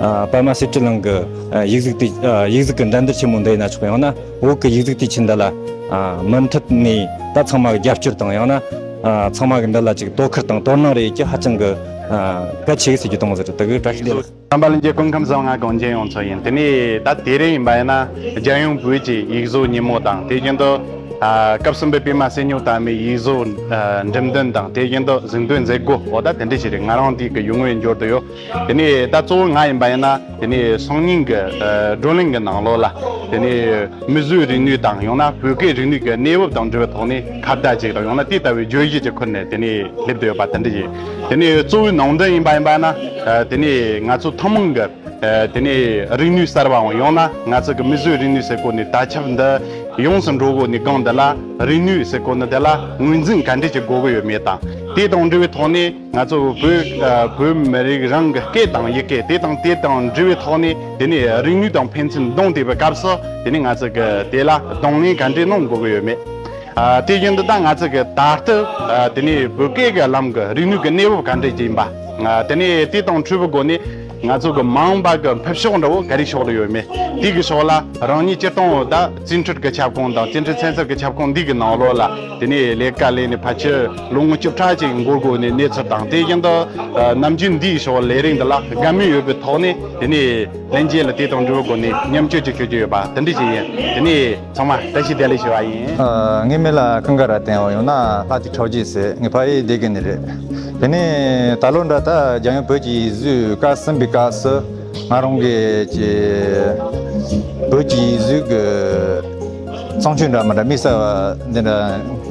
ཨ། པདྨ་སེ་བྲིས་ལགས་ཀྱི། ཨ། ཡིག་གཟུགས་དེ། ཨ། ཡིག་གཟུགས་ཀྱི་འགྲན་བསྡུར་ཆེན་མོ་འདི་ཡིན་ན་ཆོག། ཡང་ན་བོད་ཀྱི་ཡིག་གཟུགས་དེ་ཆེད་འདི་ལ། ཨ། མུ་མཐུད་ནས་ད་ཚང་མ་གི་རྒྱབ་སྐྱོར་དང་། ཡང་ན། ཨ། ཚང་མ་གི་འདི་ལ་ཅིག་དོ་ཁུར་དང་དོ་སྣང་རེ་ཡེད་རྒྱུ་ཧ་ཅང་གི། ཨ། གལ་ཆེ་གི་ཟེར་རྒྱུ་དེ་མོ་ཟིག་རེད། དེ་གི་བཀྲ་ཤིས་བདེ་ལེགས། བསམ་པ་ལྷུན་གྱིས་སྐུ་ཁམས་བཟང་། ང་གངས་ཅན་ཡོངས་འཚོ་ཡིན། དེ་ནས་ད་དེ་རིང་ཡིན་པ་ཡིན་ན་རྒྱལ་ཡོངས་བོད་ཀྱི་ཡིག་གཟུགས་ཉིན་མོ་དང་། དེ་བཞིན་དུ། ཨ། སྐབས་གསུམ་པའི་པདྨ་སེ་སྨྱོན་རྟགས་མའི་ཡིག་གཟུགས། ཨ། འགྲེམས་སྟོན་དང་། དེ་བཞིན་དུ་གཟེངས་བསྟོད་མཛད་སྒོ་འོ་ད་དེ་འདྲ་ཞིག་རེད། ང་རང་དེ་གི་ཡུལ་དངོས་འབྱོར་དུ་ཡོད། དེ་ནས་ད་གཙོ་བོ་ང་ཡིན་པ་ཡིན་ན། དེ་ནས་སང་ཉིན་གྱི། ཨ། བགྲོ་གླེང་གི་ནང་ལོགས་ལ། དེ་ནས་མིས་བཟོས་རིག་ནུས་དང་། ཡང་ན་བོད་སྐད་རིག་ནུས་ཀྱི་གནས་བབ་དང་འབྲེལ་བའི་ཐོག་ནས་ཁ་བརྡ་ཅིག་དང་། ཡང་ན་དེ་ལྟ་བུའི་བརྗོད་གཞི་ཅིག་ཁུར་ནས་དེ་ནས་སླེབས་བསྡད་ཡོད་པ་དེ་འདྲ་ཡིན། དེ་ནས་གཙོ་བོའི་ནང་དོན་ཡིན་པ་ཡིན་པ་ན། ཨ། དེ་ནས་ང་ཚོ་ཐུན་མོང་གི། ཨ། དེ་ནས་རིག་ནུས་གསར་བའམ། ཡང་ན་ང་ཚོ་གི་མིས་བཟོས་རིག་ནུས་ཟེར་གོ་ནི་དར་ཁྱབ་འདི་ཡོངས་སུ་འགྲོ་གོ་ནི་སྒང་འདི་ལ། རིག་ནུས་ཟེར་གོ་ནི་དེ་ལ་ངོས་འཛིན་ག་འདྲ་ཅིག་དགོས་ཀྱི་ཡོད་མེད་དང་། དེ་དང་འབྲེལ་བའི་ཐོག་ནས་ང་ཚོ་བོད། ཨ། བོད་མི་རིགས་རང་གི་སྐད་དང་ཡི་གེ་དེ་དང་དེ་དང་འབྲེལ་བའི་ཐོག་ནས། དེ་ནས་རིག་ནུས་དང་ཕན་ཚུན་གདོང་གཏད་པའི་སྐབས་སུ། དེ་ནས་ང་ཚོ་གི་དེ་ལ་གདོང་ལེན་ག་འདྲ་གནང་དགོས་ཀྱི་ཡོད་མེད། ཨ། དེ་བཞིན་དུ་ད་ང་ཚོ་གི་ད་ལྟ། ཨ། དེ་ནས་བོད་སྐད་ཀྱི་ལམ་གྱི་རིག་ནུས་ཀྱི་གནས་བབ་ག་འདྲ་ཅིག་ཡིན་པ། ཨ། དེ་ནས་དེ་དང་འཕྲོད་པའི་སྒོ་ནས། ང་ཚོ་གི་མ་འོངས་པ་གི་འཕེལ་ཕྱོགས་འདྲ་བོ་ག་རེ་ཕྱོགས་ལ་ཡོད་མེད། དེ་གི་ཕྱོགས་ལ་རང་ཉིད་སྤྱིར་བཏང་བོ་ད་བརྩི་འཕྲུལ་གྱི་ཁྱབ་ཁོངས་དང་བརྩི་འཕྲུལ་ཚན་རྩལ་གྱི་ཁྱབ་ཁོངས་འདི་གི་ནང་ལོགས་ལ། དེ་ནས་ལས་ཀ་ལས་ནས་ཕལ་ཆེར་ལོ་ངོ་བཅུ་ཕྲག་ཅིག་འགོར་དགོས་ནས་གནས་ཚུལ་དང་། དེ་བཞིན་དུ། ཨ། ནམ་རྒྱུན་འདིའི་ཕྱོགས་ལས་རིགས་འདི་ལ་དགའ་མོས་ཡོད་པའི་ཐོག་ནས། དེ་ནས་ལྷན་རྒྱས་ལ་དེ་དང་འབྲེལ་བའི་སྒོ་ནས་མཉམ་སྤྱོད་ཅིག་ཞུ་རྒྱུ་ཡོད་པ་དེ་འདྲ་ཞིག་ཡིན། དེ་ནས་ཚང་མ་བཀྲ་ཤིས་བདེ་ལེགས་ཞུ་བ་ཡིན། ཨ། ངའི་མིང་ལ་ཀུན་དགའ་ར་བསྟན་འོ། ཡང་ན་ལྷ་དེ་གྲགས་ཅན་ཟེར། ངའི་ཕ་ཡུལ་སྡེ་དགེ་ནས་རེད། དེ་ནས་ད་ལོ་འདྲ་ད་རྒྱལ་ཡོངས་བོད་ཀྱི་ཡིག་གཟུགས་སྐབས་གསུམ་པའི་སྐབས་སུ། ང་རང་གིས་ཀྱི་བོད་ཀྱི་ཡིག་གཟུགས་ཀྱི་བརྩམས་ཆོས་འདྲ་མི་འདྲ་དམིགས་བསལ་བ་འདི་འདྲ་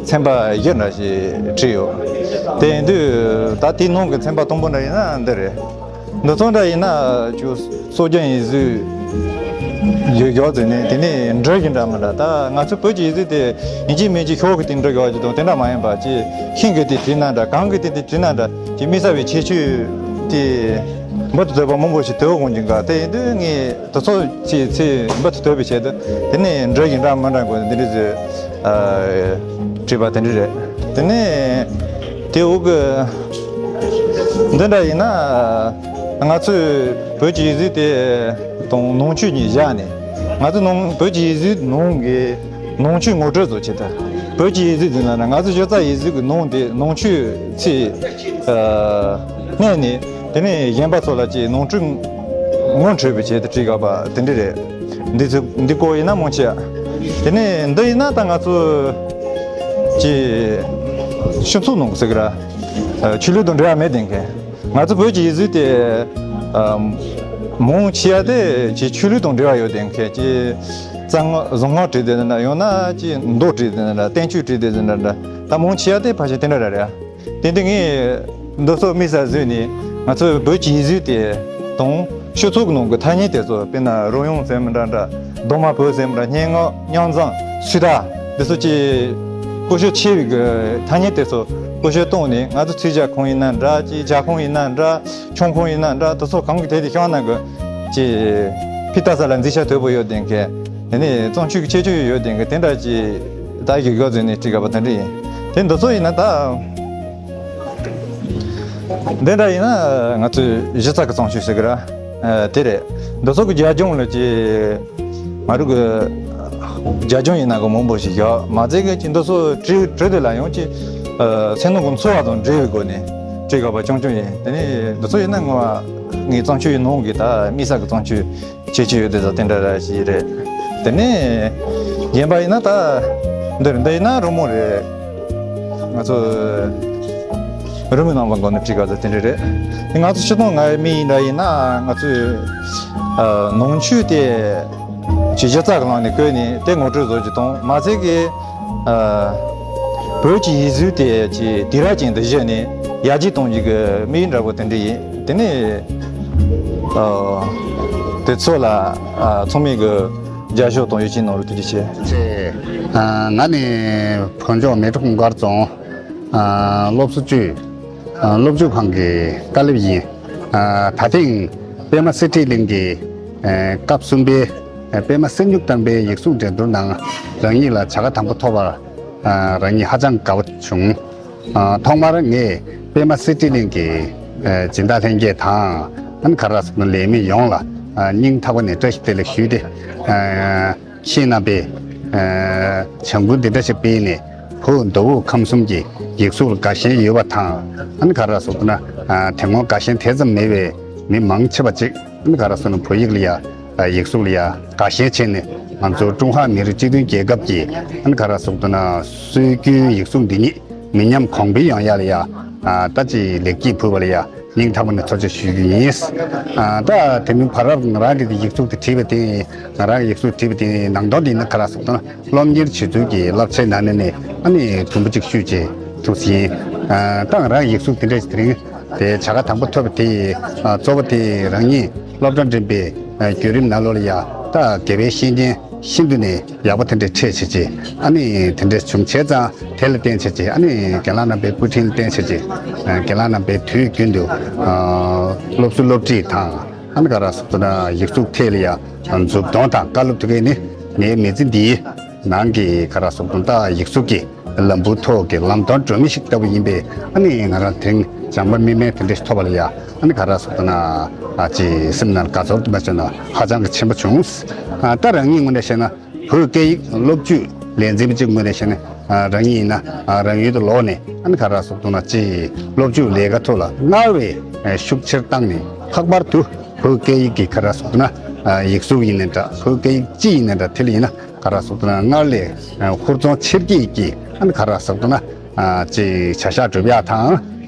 ཚན་པ་བཞི་འདྲ་ཞིག་བྲིས་ཡོད། དེ་ཡིན་དུས་ད་དེའི་ནང་གི་ཚན་པ་དང་པོ་འདྲ་ཡིན་ན་འདི་རེད། འདི་ཚོ་འདྲ་ཡིན་ན་ཅིག་སྲོལ་རྒྱུན་ཡིག་གཟུགས་ཡོད་ཡོད་ཟེར་ནས། དེ་ནས་འབྲི་གི་འདྲ་མི་འདྲ། ད་ང་ཚོ་བོད་ཀྱི་ཡིག་གཟུགས་དེ་ཡིན་གཅིག་མིན་གཅིག་ཤོག་གི་སྟེང་འབྲི་དགོས་ཀྱི་དང་དེ་འདྲ་མ་ཡིན་པ། ཅིག་ཤིང་གི་སྟེང་བྲིས་ན་འདྲ། གངས་ཀྱི་སྟེང་དེ་བྲིས་ན་འདྲ། ཅིག་དམིགས་བསལ་བའི་ཁྱད་ཆོས་དེ་འབུར་དུ་ཐོན་པ་མང་པོ་ཞིག་ཐོན་འོང་གི་འགའ། དེ་ཡིན་དུས་ངས་དེ་ཚོ་ཅིག་ཚིག་འབུར་དུ་ཐོན་པའི་ཆེད་དུ་དེ་ནས་འབྲི་གི་འདྲ་མི་འདྲ་དགོས་འདི་འདྲ་ཟེར། ཨ། བྲིས་པ་དེ་འདྲ་རེད། དེ་ནས་དེ་འོག་གི་འདི་འདྲ་ཡིན་ན། ང་ཚོས་བོད་ཀྱི་ཡིག་གཟུགས་དེ་དང་ནང་ཆོས་གཉིས་བཞག་ནས། ང་ཚོ་ནང་བོད་ཀྱི་ཡིག་གཟུགས་ནང་གི་ནང་ཆོས་ངོ་སྤྲོད་བཟོ་ཆེད་དུ། བོད་ཀྱི་ཡིག་གཟུགས་ཟེར་ན་ང་ཚོ་གཞི་རྩ་ཡིག་གཟུགས་ཀྱི་ནང་དེ་ནང་ཆོས་ཚིག་ཨ། བསྣན་ནས། དེ་ནས་གཞན་པ་ཚོ་ལ་ཅིག་ནོར་འཁྲུལ་ངོ་འཕྲོད་པའི་ཆེད་དུ་བྲིས་དགོས་པ་དེ་འདྲ་རེད། འདི་ཚོ་འདི་སྐོར་ཡིན་ན་མང་ཆེ་བ། དེ་ནས་འདི་ཡིན་ན་ད་ང་ཚོ་ཅིག་སྤྱི་ཚོགས་ནང་གི་ཟེར་གི་ར། ཨ། ཆོས་ལུགས་དང་འབྲེལ་བ་མེད་དེ་མཁན། ང་ཚོ་བོད་ཀྱི་ཡིག་གཟུགས་དེ། ཨ། མང་ཆེ་བ་དེ་ཅིག་ཆོས་ལུགས་དང་འབྲེལ་བ་ཡོད་དེ་མཁན། ཅིག་རྩ་སྔགས་གཟུངས་སྔགས་བྲིས་དེ་འདྲ། ཡང་ན་ཅིག་མདོ་བྲིས་དེ་འདྲ། བསྟན་བཅོས་བྲིས་དེ་འདྲ། ད་མང་ཆེ་བ་དེ་ཕལ་ཆེར་དེ་འདྲ་ར་རེད། དེ་འདི་ངས་འདི་ཚོ་དམིགས་བསལ་བཟོས་ནས། ང་ཚོའི་བོད་ཀྱི་ཡིག་གཟུགས་དེ་དང་སྤྱི་ཚོགས་ཀྱི་ནང་གི་ཐ་སྙད་དེ་ཚོ། དཔེར་ན་རོལ་དབྱངས་ཟེར་མི་འདྲ་འདྲ། གདོང་དམར་པོ་ཟེར་མི་འདྲ། སྙན་ངག་རྙོག་འཛིང་སུས་ད་འདི་ཚོ་ཅིག་ཀུ་ཤུ་ཆེ་བའི་གི་ཐ་སྙད་དེ་ཚོ་ཀུ་ཤུ་བཏང་ནས། ང་ཚོ་ཚིག་ཇ་ཁང་ཡིན་ན་འདྲ། ཅིག་ཇ་ཁང་ཡིན་ན་འདྲ། ཆང་ཁང་ཡིན་ན་འདྲ། དེ་ཚོ་གང་གི་དེ་དེ་ཤང་ན་གི་ཅིག་ཕི་ལྟ་ས་ལ་མཛེས་ཆ་དོད་པོ་ཡོད་དེ་མཁན། དེ་ནས་བརྩམས་ཆོས་ཀྱི་ཁྱད་ཆོས་ཡོད་དེ་མཁན། དེ་འདྲ་ཅིག་ད་ཡིག་གཟུགས་ཟེར་ནས་བྲིས་དགོས་པ་དེ་འདྲ་ཡིན། དེ་འདི་ཚོ་ཡིན་ན་ད། འདི་འདྲ་ཡིན་ན་ང་ཚོས་གཞི་རྩ་གི་བརྩམས་ཆོས་ཟེར་གི་ར། ཨ། དེ་རེད། འདི་ཚོ་གི་རྒྱབ་ལྗོངས་ལ་ཅིག་ང་རང་གི་རྒྱབ་ལྗོངས་ཡིན་ན་གི་མང་པོ་ཞིག་ཡོད་མ་ཚད་གི། ཅིག་འདི་ཚོ་བྲིས་བྲིས་དེ་ལ་ཡང་ཅིག་ཨ། སེམས་ནང་གི་འཚོ་བ་དང་འབྲེལ་བའི་སྒོ་ནས་བྲིས་དགོས་པ་རྐྱང་རྐྱང་ཡིན། དེ་ནས་འདི་ཚོ་ཡིན་ན་ངོ་མ་ངའི་བརྩམས་ཆོས་ཡི་ནང་གི་ད་དམིགས་བསལ་གི་བརྩམས་ཆོས། ཁྱད་ཆོས་ཡོད་དེ་ཚོ་དེ་འདྲ་ར་ཞིག་རེད། དེ་ནས་གཞན་པ་ཡིན་ན་ད་འདི་རེད། འདི་ཡིན་ན་རི་མོ་རེད། ང་ཚོ་རི་མོའི་རྣམ་པ་འགོ་ནས་བྲིས་ག་ཚོད་དེ་འདྲ་རེད། དེ་ང་ཚོ་སྤྱི་བཏང་ང་མི་ཡིན་འདྲ་ཡིན་ན། ང་ཚོས་ཨ། ནང་ཆོས་དེ་ཅིག་གཞི་རྩ་གི་ནང་ནས་བཀོད་ནས་དེ་ངོ་སྤྲོད་བཟོ་རྒྱུ་དང་། མ་ཚད་ཀྱི་ཨ། བོད་ཀྱི་ཡིག་གཟུགས་དེ་ཅིག་དུས་རབས་ཅན་དུ་གཞི་ནས་ཡར་རྒྱས་གཏོང་རྒྱུ་གི་དམིགས་ཡུལ་འདྲ་པོ་དེ་འདྲ་ཡིན། དེ་ནས་ཨ་དེ་ཚོ་ལ་ཨ་ཚང་མས་གི་རྒྱབ་སྐྱོར་དང་ཡིད་ཆེས་གནང་རོགས། ཐུགས་རྗེ་ཆེ། ཨ་ང་ནི་བོད་ལྗོངས་མལ་གྲོ་གུང་དཀར་རྫོང་ཨ་སློབ་གསོ་ཅུས་ཨ་སློབ་སྦྱོང་ཁང་གི་དཀའ་སློབ་ཡིན། ཨ་ད་ཐེངས་པད་མ་གསེར་ཁྲིའི་གླིང་གི་ཨ་སྐབས་གསུམ་པའི་ཨ་པད་མ་གསེར་སྨྱུག་བཏང་པའི་ཡིག་གཟུགས་འགྲན་བསྡུར་ནང་རང་ཉིད་ལ་བྱ་དགའ་དང་པོ་ཐོབ་པར་ཨ་རང་ཉིད་ཧ་ཅང་དགའ་པོ་བྱུང་། ཨ་ཐོག་མར་ངས་པད་མ་གསེར་ཁྲིའི་གླིང་གི་ཨ་སྦྱིན་བདག་ལྷན་རྒྱས་དང་ཨ་ནི་ག་རེ་ཟེར་ན་ལས་མི་ཡོངས་ལ་ཨ་སྙིང་ཐག་པ་ནས་བཀྲ་ཤིས་བདེ་ལེགས་ཞུས་ཏེ། ཨ་ཁྱེད་རྣམ་པས་ཨ་བྱ་འགུལ་འདི་འདྲ་ཞིག་སྤེལ་ནས་བོད་མདོ་དབུས་ཁམས་གསུམ་གྱི་ཡིག་གཟུགས་ལ་དགའ་ཞེན་ཡོད་པ་དང་། ཨ་ནི་ག་རེ་ཟེར་ན་ཨ་དེ་སྔོན་དགའ་ཞེན་དེ་ཙམ་མེད་པའི་མི་མང་ཆེ་བ་ཅིག་ཨ་ནི་ག་རེ་ཟེར་ན་བོད་ཡིག་ལ་ཡ་ཡིག་གཟུགས་ལ་ཡ་དགའ་ཞེན་བྱས་ནས་ང་ཚོ་ཀྲུང་ཧྭ་མི་རིགས་སྤྱི་མཐུན་རྒྱལ་ཁབ་ཀྱི་ཨ་ནི་ག་རེ་ཟེར་ན་སྲོལ་རྒྱུན་ཡིག་གཟུགས་འདི་ཉིད་མི་ཉམས་གོང་འཕེལ་ཡོང་ཡ་ལ་ཡ་ཨ་ད་ཅིག་ལེགས་སྐྱེས་ཕུལ་བ་ལ་ཡ་སྙིང་ཐག་པ་ནས་ཐུགས་རྗེ་ཆེ་ཞུ་རྒྱུ་ཡིན། ཨ་ད་དེ་མིན་བར་སྐབས་ང་རང་གི་ཡིག་གཟུགས་དེ་བྲིས་པ་དེ་ང་རང་གི་ཡིག་གཟུགས་བྲིས་པ་དེ་ནང་དོན་དེ་ཡིན་ན་ག་རེ་ཟེར་ན་སློབ་གཉེར་བྱེད་ཚུལ་གྱི་བསླབ་བྱའི་ནང་ནས་ནས་ཨ་ནི་དུམ་བུ་གཅིག་བཤུས་བྱས་ཐུགས་ཡིན། ཨ་ད་ང་རང་ཡིག་གཟུགས་དེ་འདྲ་ཞིག་དེ་རིང་དེ་བྱ་དགའ་དང་པོ་ཐོབ་པ་དེ་ཨ་གཙོ་བོ་དེ་རང་ཉིད་སློབ་གྲྭ་འགྲིམས་པའི་ཨ་བརྒྱུད་རིམ་ནང་ལོགས་ལ་ཡ་ད་དགེ་བའི་བཤེས་གཉེན་ཤིན་ཏུ་ནས་ཡག་པོ་དེ་འདྲ་འཕྲད་བྱས་རྗེས་ཨ་ནི་དེ་འདྲ་བྱུང་བྱས་ཙང་དེ་ལ་བརྟེན་བྱས་རྗེས་ཨ་ནི་རྒན་ལགས་རྣམ་པའི་སྐུ་དྲིན་ལ་བརྟེན་བྱས་རྗེས་ཨ་རྒན་ལགས་རྣམ་པའི་དུས་རྒྱུན་དུ་ཨ་སློབ་གསོ་སློབ་ཁྲིད་དང་ཨ་ནི་ག་རེ་ཟེར་ན་ཡིག་གཟུགས་ཐད་ལ་ཡ་མཛུབ་སྟོན་དང་བཀའ་སློབ་ཐུགས་ཀའི་ནི་ངའི་མི་ཚེ་འདིའི་ནང་གི་ག་རེ་ཟེར་ན་ད་ཡིག་གཟུགས་ཀྱི་ལམ་བུའི་ཐོག་གི་ལམ་སྟོན་སྒྲོན་མེ་ཞིག་ལྟ་བུ་ཡིན་པས་ཨ་ནི་ང་རང་དེང་སྦྱངས་པ་མི་དམན་དེ་འདྲ་ཞིག་ཐོབ་པ་ལ་ཡ་ཨ་ནི་ག་རེ་ཟེར་ན་ཨ་ཅེ་སེམས་ནང་དགའ་ཚོར་དུ་མ་བྱུང་ན་ཧ་ཅང་གི་ཆེན་པོ་བྱུང་། ཨ་ད་རང་ཉིད་ངོས་ནས་བཤད་ན་བོད་སྐད་ཡིག་སློབ་བརྒྱུད་ལས་འཛིན་པ་གཅིག་ངོས་ནས་བཤད་ན་ཨ་རང་ཉིད་ཡིན་ན་ཨ་རང་ཡུལ་དུ་ལོག་ནས་ཨ་ནི་ག་རེ་ཟེར་ན་ཅེ་སློབ་བརྒྱུད་ལས་ཀ་ཐོག་ལ་སྔར་བས་ཤུགས་ཆེར་བཏང་ནས་ལྷག་པར་དུ་བོད་སྐད་ཡིག་གི་ག་རེ་ཟེར་ན་ཨ་ཡིག་གཟུགས་ཡིན་ནའི་འདྲ་བོད་སྐད་ཡིག་སྤྱི་ཡིན་ནའི་འདྲ་དེ་ལ་ཡིན་ན། ག་རེ་ཟེར་ན་སྔར་ལས་ཧུར་བརྩོན་ཆེར་སྐྱེད་ཀྱིས་ཨ་ནི་ག་རེ་ཟེར་ན་ཅིག་བྱ་གཞག་སྒྲུབ་ཡག་དང་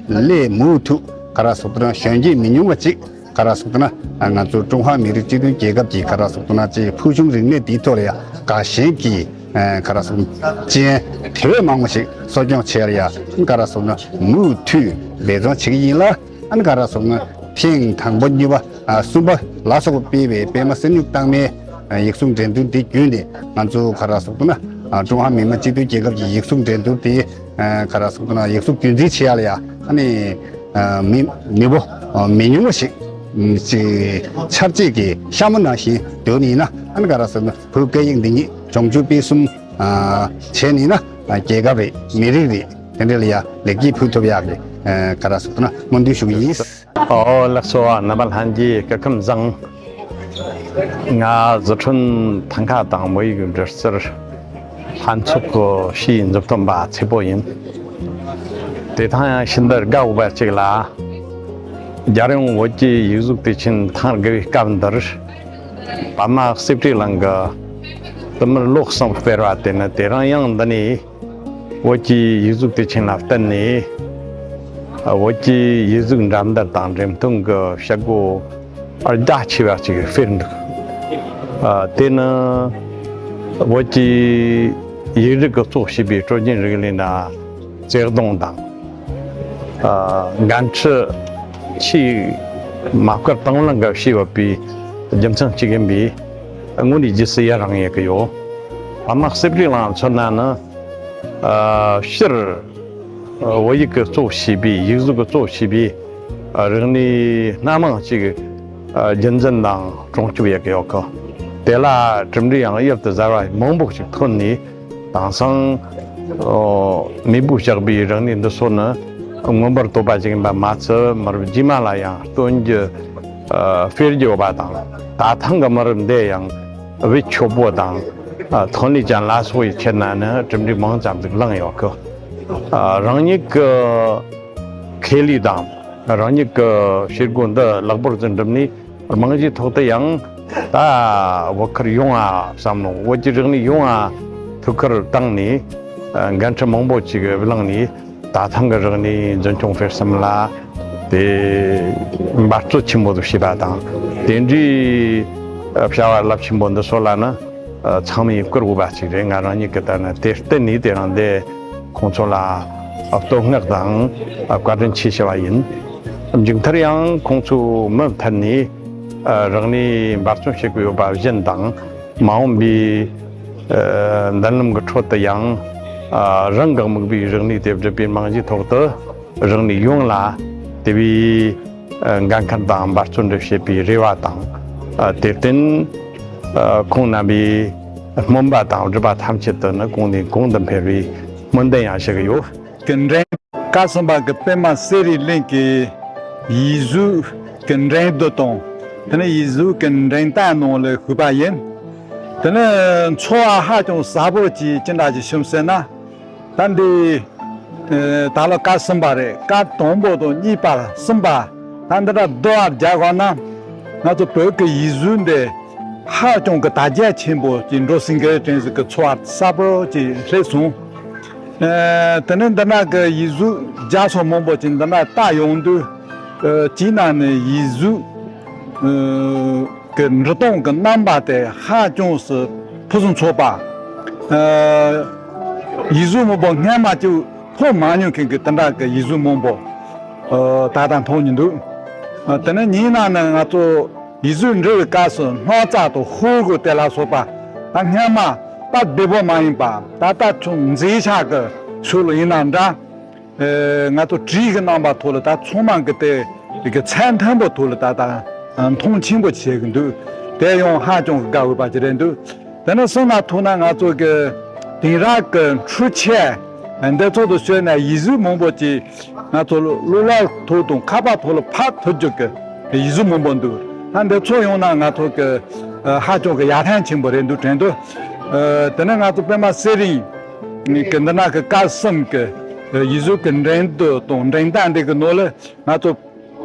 ལས་མུ་མཐུད་ག་རེ་ཟེར་ན་གཞོན་སྐྱེས་མི་ཉུང་བ་ཅིག་ག་རེ་ཟེར་ན་ང་ཚོ་ཀྲུང་ཧྭ་མི་རིགས་སྤྱི་མཐུན་རྒྱལ་ཁབ་ཀྱི་ག་རེ་ཟེར་ན་ཅིག་ཕུལ་བྱུང་རིག་གནས་འདིའི་ཐོག་ལ་ཡང་དགའ་ཞེན་གྱི་ག་རེ་ཟེར་ན་ཅན་དེ་བས་མང་བ་ཞིག་གསོ་སྐྱོང་བྱེད་ཡག་ལ་ཡང་ག་རེ་ཟེར་ན་མུ་མཐུད་འབད་བརྩོན་བྱེད་ཀྱི་ཡིན་ལ། ཨ་ནི་ག་རེ་ཟེར་ན་ཐེངས་དང་པོ་གཉིས་པ་ཨ་གསུམ་པ་ལ་སོགས་པ་སྤེལ་བའི་པད་མ་གསེར་སྨྱུག་རྟགས་མའི་ཨ་ཡིག་གཟུགས་འགྲན་བསྡུར་འདི་བརྒྱུད་ནས་ང་ཚོ་ག་རེ་ཟེར་ན་ཨ་ཀྲུང་ཧྭ་མི་དམངས་སྤྱི་མཐུན་རྒྱལ་ཁབ་ཀྱི་ཡིག་གཟུགས་འགྲན་བསྡུར་དེ་ཨ་ག་རེ་ཟེར་ན་ཡིག་གཟུགས་རྒྱུན་འཛིན་བྱེད་ཡག་ལ་ཡ་ཨ་ནི་ཨ་མི་མི་བོ་ཨ་མི་ཉུང་བ་ཞིག་ཨ་ཅིག་ཆར་རྗེས་ཀྱི་ཤ་མོ་ནང་བཞིན་སྡོད་ནས་ཡིན་ན་ཨ་ནི་ག་རེ་ཟེར་ན་བོད་སྐད་ཡིག་འདི་ཉིད་གྱོང་ཆུང་སྤེལ་གསུམ་ཨ་བྱས་ནས་ཡིན་ན་ཨ་རྒྱལ་ཁབ་རེད་མི་རིགས་རེད་དེ་འདྲ་ལ་ཡ་ལེགས་སྐྱེས་ཕུལ་ཐུབ་ཡག་གི་ཨ་ག་རེ་ཟེར་ན་སྨོན་འདུན་ཞུ་གི་ཡིན། ཨོ་ལགས་སོ། རྣམ་པ་ལྷན་རྒྱས་སྐུ་ཁམས་བཟང་། ང་ཟི་ཁྲོན་ཐང་ཁ་དང་མོ་ཡིག་འབྲི་རྩལ་ལྷན་ཚོགས་ཀྱི་ཕྱིའི་མཛུབ་སྟོན་པ་ཚེ་པོ་ཡིན། དེ་དང་ཡང་ཤིན་ཏུ་དགའ་འོས་པ་ཅིག་ལ། རྒྱལ་ཡོངས་བོད་ཀྱི་ཡིག་གཟུགས་དུས་ཆེན་ཐེངས་དགུ་པའི་སྐབས་འདིར། པདྨ་གསེར་ཁྲིའི་གླིང་གི་བསྟུད་མར་ལོ་གསུམ་སྤེལ་བ་དེ་ནི་དེ་རིང་ཡང་འདི་ནས། བོད་ཀྱི་ཡིག་གཟུགས་དུས་ཆེན་ལ་བརྟེན་ནས། བོད་ཀྱི་ཡིག་གཟུགས་འགྲན་བསྡུར་དང་འགྲེམས་སྟོན་གྱི་བྱེད་སྒོ་རྒྱ་ཆེ་བ་ཅིག་སྤེལ་འདུག་ཨ་དེ་ནི་བོད་ཀྱི་ཡིག་རིགས་ཀྱིས་གཙོ་བྱས་པའི་སྲོལ་རྒྱུན་རིག་གནས་ལ་བརྩེ་གདུང་དང་། ཨ་འགན་འཁྲི་ཆེས་མ་བསྐུལ་དང་བླངས་ཀྱིས་བྱས་ཡོད་པའི་རྒྱུ་མཚན་གཅིག་ཡིན་པས་དངོས་གནས་རྗེས་སུ་ཡི་རང་ཡོད་ཀྱི་ཡོད། པདྨ་གསེར་ཁྲིའི་གླིང་མཚོན་ན་ནི། ཨ་སྤྱིར་བོད་ཡིག་གིས་གཙོ་བྱས་པའི་ཡིག་གཟུགས་ཀྱིས་གཙོ་བྱས་པའི་རིག་གནས་སྣ་མང་ཅིག་རྒྱུན་འཛིན་དང་སྲུང་སྐྱོབ་ཡོད་ཀྱི་ཡོད་གི། དེ་ལ་གྲུབ་འབྲས་ཡང་གཡུར་དུ་ཟ་བ་མང་པོ་ཞིག་ཐོན་ནས་དེང་སང་མེས་པོས་བཞག་པའི་རིག་གནས་འདི་ཚོ་ནི་མངོན་པར་བསྟོད་པ་ཞིག་ཡིན་པ་མ་ཚད་མི་རབས་རྗེས་མ་ལ་ཡང་སྟོན་རྒྱུ་སྤེལ་རྒྱུ་ཡོད་པ་དང་ད་ཐེངས་ཀྱི་མི་རབས་འདི་ཡང་། བེད་སྤྱོད་པོ་དང་། ཐོན་ལས་ཅན་ལ་སོགས་ཡི་ཆེད་ན་ནི་གྲུབ་འབྲས་མང་ཙམ་ཞིག་བླངས་ཡོད་གི། རང་ཉིད་ཀྱི་ཁེ་ལས་དང་རང་ཉིད་ཀྱི་བྱེད་སྒོ་འདི་ལེགས་པོར་འཛིན་གྲུབ་ནས་རྨང་གཞིའི་ཐོག་ཏུ་ཡང་ད་བོད་ཁུལ་ཡོངས་ང་བསམ་བློ་བོད་ཀྱི་རིག་གནས་ཡོངས་ང་ཐུགས་ཁུར་བཏང་ནས་འགན་འཁྲི་མང་པོ་ཅིག་བླངས་ནས། ད་ཐེངས་ཀྱི་རིག་གནས་འཛིན་སྐྱོང་སྤེལ་གསུམ་ལ་དེ་འབད་རྩོལ་ཆེན་པོ་ཞིག་བྱས་པ་དང་དེ་འདྲའི་བྱ་བ་རླབས་ཆེན་པོ་འདི་ཚོ་ལ་ནི་ཚང་མས་བཀུར་འོས་པ་ཅིག་རེད། ང་རང་ཉིད་ཀྱི་ལྟར་ན་དེར་བརྟེན་ནས་དེ་རིང་འདི་ ཁོང་ཚོ་ལ་བསྟོད་བསྔགས་དང་བཀའ་དྲིན་ཆེ་ཞུ་བ་ཡིན། མཇུག་མཐར་ཡང་ཁོང་ཚོས་མུ་མཐུད་ནས་རང་ནུས་འབད་བརྩོན་བྱེད་དགོས་ཡོད་པ་བཞིན་དང་། མ་འོངས་པའི་མདུན་ལམ་གྱི་ཁྲོད་དུ་ཡང་རང་གི་དམིགས་པའི་རིག་གནས་དེ་སྒྲུབ་པའི་རྨང་གཞིའི་ཐོག་ཏུ། རང་ནུས་ཡོངས་ལ་དེ་བས་འགན་འཁུར་དང་འབད་བརྩོན་འགྲུབ་བྱེད་པའི་རེ་བ་དང་། དེར་བརྟེན་ཁོང་རྣམ་པའི་སྨོན་པ་དང་སྒྲུབ་པ་ཐམས་ཅད་དུ་ནི་གོང་ནས་གོང་དུ་འཕེལ་བའི་སྨོན་འདུན་ཡང་ཞུ་གི་ཡོད། གི་འགྲན། བཀའ་གསུམ་པ་གི་པད་མ་གསེར་རིའི་གླིང་གི་ཡིག་གཟུགས་ཀྱི་འགྲན་བསྡུར་དང་། དེ་ནས་ཡིག་གཟུགས་ཀྱི་འགྲན་སྟངས་ནང་ལ་ཞུགས་པ་ཡིན། དེ་ནས་ཚོར་བ་ཧ་ཅང་ཟབ་པོ་ཅིག་ཅི་འདྲ་ཅིག་བྱུང་ཟེར་ན། ད་འདི་ད་ལོ་བཀའ་གསུམ་པ་རེད། བཀའ་དང་པོ་དང་གཉིས་པ་གསུམ་པ། ད་འདི་འདྲ་བསྡུར་བར་བརྒྱབ་ན། ང་ཚོ་བོད་ཀྱི་ཡིག་གཟུགས་འདི་ཧ་ཅང་གི་དར་རྒྱས་ཆེན་པོ་ཅིག་འགྲོ་སྲིད་ཀྱི་དྲན་ཟིག་གི་ཚོར་བ་ཟབ་པོ་ཅིག་སླེབས་སོང་། དེ་ནས་འདི་ན་གི་ཡིག་གཟུགས་རྒྱ་ཆེ་མང་པོ་ཅིག་འདི་ན་བལྟ་ཡོང་དུས། ཅིག་ན་ནི་ཡིག་གཟུགས་གི་འབྲི་སྟངས་གི་རྣམ་པ་དེ་ཧ་ཅང་སུ་ཕུན་སུམ་ཚོགས་པ། ཡིག་གཟུགས་མང་པོ་སྔ་མ་ཅིག་མཐོང་མ་མྱོང་མཁན་གི་དེ་འདྲ་གི་ཡིག་གཟུགས་མང་པོ་ད་ལྟ་མཐོང་མྱོང་འདུག་དེ་ནས་གཉིས་ན་ནི་ང་ཚོ་ཡིག་གཟུགས་འབྲི་བའི་སྐབས་སུ་སྣག་ཚ་དང་ཧོལ་རྒྱུག་དེ་ལ་སོགས་པ་ད་སྔ་མ་ད་བདེ་པོ་མ་ཡིན་པ། ད་ལྟ་ཆུང་མཛེས་ཆགས་ཀྱི་ཚུལ་ཡིན་ན་འདྲ། ང་ཚོ་བྲིས་ཀྱི་རྣམ་པ་ཐོག་ལ་ད་ཚང་མ་གི་དེ་གི་ཚད་མཐོན་པོ་ཐོག་ལ་ད་ད་མཐོང་ཆེན་པོ་བྱེད་ཀྱི་འདུག་དེ་ཡང་ཧ་ཅང་གི་དགའ་འོས་པ་ཅིག་རེད་འདུག་དེ་ནས་གསུངས་ན་ཐུག་ན་ང་ཚོ་གི་དེང་རབས་ཀྱི་འཕྲུལ་ཆས་འདི་ཚོགས་སུ་བྱོན་ནས་ཡིག་གཟུགས་མང་པོ་ཅིག་ང་ཚོ་གློག་ཀླད་ཐོག་དང་ཁ་པར་ཐོག་ལ་ཕབ་ཐུབ་རྒྱུ་གི་ཡིག་གཟུགས་མང་པོ་འདུག་ད་འདི་ཚོ་ཡོང་ན་ང་ཚོ་གི་ཧ་ཅང་གི་ཡར་ཐོན་ཆེན་པོ་རེད་འདུག་དྲན་འདུག་དེ་ནས་ང་ཚོ་པད་མ་གསེར་རིའི་གི་འདི་ན་གི་བཀའ་གསུམ་གི་ཡིག་གཟུགས་ཀྱི་འགྲན་བསྡུར་དང་འགྲན་སྟངས་འདི་གི་ནང་ལ་ང་ཚོ་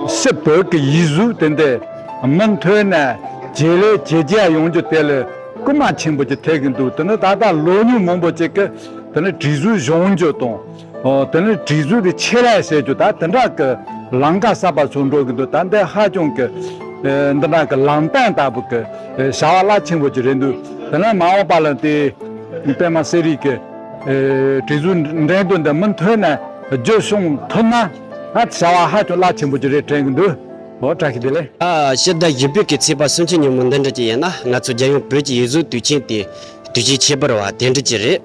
སྤྱི་བོད་ཀྱི་ཡིག་གཟུགས་དེ་འདྲ་མུ་མཐུད་ནས་ཇེ་ལེགས་ཇེ་རྒྱས་ཡོང་རྒྱུ་དེ་ལ་སྐུལ་མ་ཆེན་པོ་ཅིག་ཐེབས་ཀྱི་འདུག་དེ་ནི་ད་ལྟ་ལོ་ཉུང་མང་པོ་ཅིག་གི་དེ་ནི་བྲིས་གཟུགས་སྦྱོང་རྒྱུ་དང་། ཨོ་དེ་ནི་བྲིས་གཟུགས་དེ་ཆེད་ལས་བྱེད་རྒྱུ་ད་དེ་འདྲ་གི་ལམ་ཁ་གསར་པ་ཚུར་འགྲོ་གི་འདུག་ད་འདི་ཧ་ཅང་གི་འདི་འདྲ་གི་ལམ་སྟོན་ལྟ་བུ་གི་བྱ་བ་རླབས་ཆེན་པོ་ཅིག་རེད་འདུག་དེ་ནི་མ་འོངས་པ་ལ་དེ་པད་མ་གསེར་རིའི་གི་བྲིས་གཟུགས་འགྲན་བསྡུར་འདི་མུ་མཐུད་ནས་རྒྱུན་སྐྱོང་ཐུབ་ན། ང་བྱ་བ་ཧ་ཅང་རླབས་ཆེན་པོ་ཅིག་རེད་དྲན་གྱི་འདུག་འོ་བཀྲ་ཤིས་བདེ་ལེགས། ཨ་ཕྱི་ཟླ་བཞི་པའི་གི་ཚེས་པ་སུམ་ཅུ་ཉིན་མོ་འདི་འདྲ་ཅིག་ཡིན་ན་ང་ཚོ་རྒྱལ་ཡོངས་བོད་ཀྱི་ཡིག་གཟུགས་དུས་ཆེན་དེ་དུས་ཆེན་ཁྱད་པར་བ་དེ་འདྲ་ཅིག་རེད།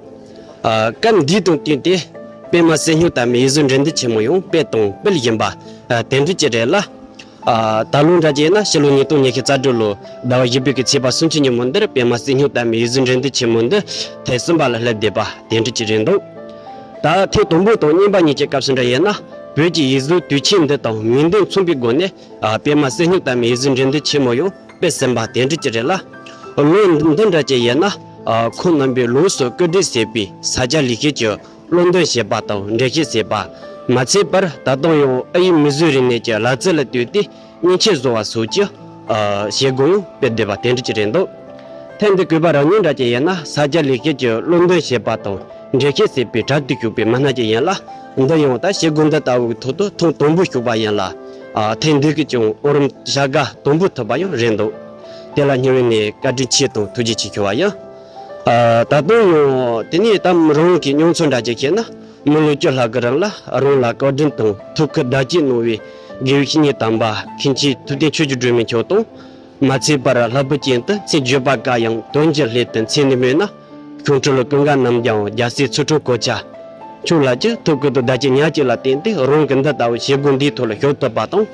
ཨ་སྐབས་འདིའི་དང་བསྟུན་ཏེ་པད་མ་གསེར་སྨྱུག་དར་མའི་ཡིག་གཟུགས་འགྲན་བསྡུར་ཆེན་མོ་ཡང་སྤེལ་དང་སྤེལ་བཞིན་པ་ཨ་དེ་འདྲ་ཅིག་རེད་ལ། ཨ་ད་ལོ་འདྲ་ཅིག་ཡིན་ན་ཕྱི་ལོ་ཉིས་སྟོང་ཉི་ཤུ་རྩ་དྲུག་ལོ་ཟླ་བ་བཞི་པའི་གི་ཚེས་པ་སུམ་ཅུ་ཉིན་མོ་འདིར་པད་མ་གསེར་སྨྱུག་དར་མའི་ཡིག་གཟུགས་འགྲན་བསྡུར་ཆེན་མོ་འདི་ཐེངས་གསུམ་པ་ལ་སླེབས་བསྡད་པ་དེ་འདྲ་ཅིག་རེད་འདུག་ད་ཐེངས་དང་པོ་དང་གཉིས་པ་གཉིས་ཀྱི་སྐབས་སུ་འདྲ་ཡིན་ན་བོད་ཀྱི་ཡིག་གཟུགས་དུས་ཆེན་འདི་དང་མིང་དོན་མཚུངས་པའི་སྒོ་ནས་ཨ་པད་མ་གསེར་སྨྱུག་དར་མའི་ཡིག་གཟུགས་འགྲན་བསྡུར་ཆེན་མོ་ཡང་སྤེལ་ཟིན་པ་དེ་འདྲ་ཅིག་རེད་ལ། ལོ་འདི་འདྲ་ཅིག་ཡིན་ན་ཨ་ཁོང་རྣམ་པས་ལོ་སོ་བཀོད་སྒྲིག་བྱས་པའི་ས་སྐྱ་ལེགས་བཤད་ཀྱི་བློ་འདོན་བྱེད་པ་དང་འགྲེལ་བཤད་བྱེད་པ་མ་ཚད་པར་ད་དུང་ཡང་ཨ་ཡིག་མིག་གཟུགས་རིག་གནས་ཀྱི་ལག་རྩལ་ལ་ལྟོས་ཏེ་མཉེན་ཆས་བཟོ་བ་སོགས་ཀྱི་ཨ་བྱེད་སྒོ་ཡང་སྤེལ་བསྡད་པ་དེ་འདྲ་ཅིག་རེད་འདུག་ཐེངས་འདི་གུས་པ་རང་ཉིད་འདྲ་ཅིག་ཡིན་ན་ས་སྐྱ་ལེགས་བཤད་ཀྱི་བློ་འདོན་བྱེད་པ་དང་འགྲེལ་བཤད་བྱེད་པའི་གྲལ་དུ་ཞུགས་པའི་མི་སྣ་ཅིག་ཡིན་ལ། འདི་ཡང་ད་བྱེད་སྒོ་འདི་ལྟ་བུའི་ཐོག་ཏུ་ཐེངས་དང་པོ་ཞུགས་པ་ཡིན་ལ། ཨ་ཐེངས་འདི་གི་ཀྱང་ཨོ་རིམ་བྱ་དགའ་དང་པོ་ཐོབ་པ་ཡང་རེད་འདུག་དེ་ལ་སྙིང་དབུས་ནས་བཀའ་དྲིན་ཆེ་དང་ཐུགས་རྗེ་ཆེ་ཞུ་བ་ཡིན། ཨ་ད་དུང་ཡང་དེ་ནས་ད་རང་གི་མྱོང་ཚོར་འདྲ་ཅིག་བཤད་ན། མི་ལོ་བཅུ་ལྷག་གི་རིང་ལ་རང་ལ་བཀའ་དྲིན་དང་ཐུགས་ཁུར་བརྡ་སྐྱེལ་གནང་བའི་དགེ་བའི་བཤེས་གཉེན་དམ་པ་མཁན་ཆེན་ཐུབ་བསྟན་ཆོས་ཀྱི་སྒྲོན་མེ་མཆོག་དང་། མ་ཚད་པར་ལྷག་པའི་རྐྱེན་དུ་མཚན་བརྗོད་པ་དཀའ་ཡང་དོན་གྱི་སླད་དུ་མཚན་ནས་སྨོས་ན། ཁྱུང་སྤྲུལ་ཀུན་དགའ་རྣམ་རྒྱལ་རྒྱལ་སྲས་ཚུལ་ཁྲིམས་གོ་ཆ་མཆོག་ལ་ཀྱང་ཐུགས་ཁུར་དང་བརྡ་སྐྱེལ་ཉག་གཅིག་ལ་བརྟེན་ཏེ་རང་གི་འདི་ལྟ་བུ་བྱེད་སྒོ་འདིའི་ཐོག་ལ་ཞུགས་ཐུབ་པ་དང་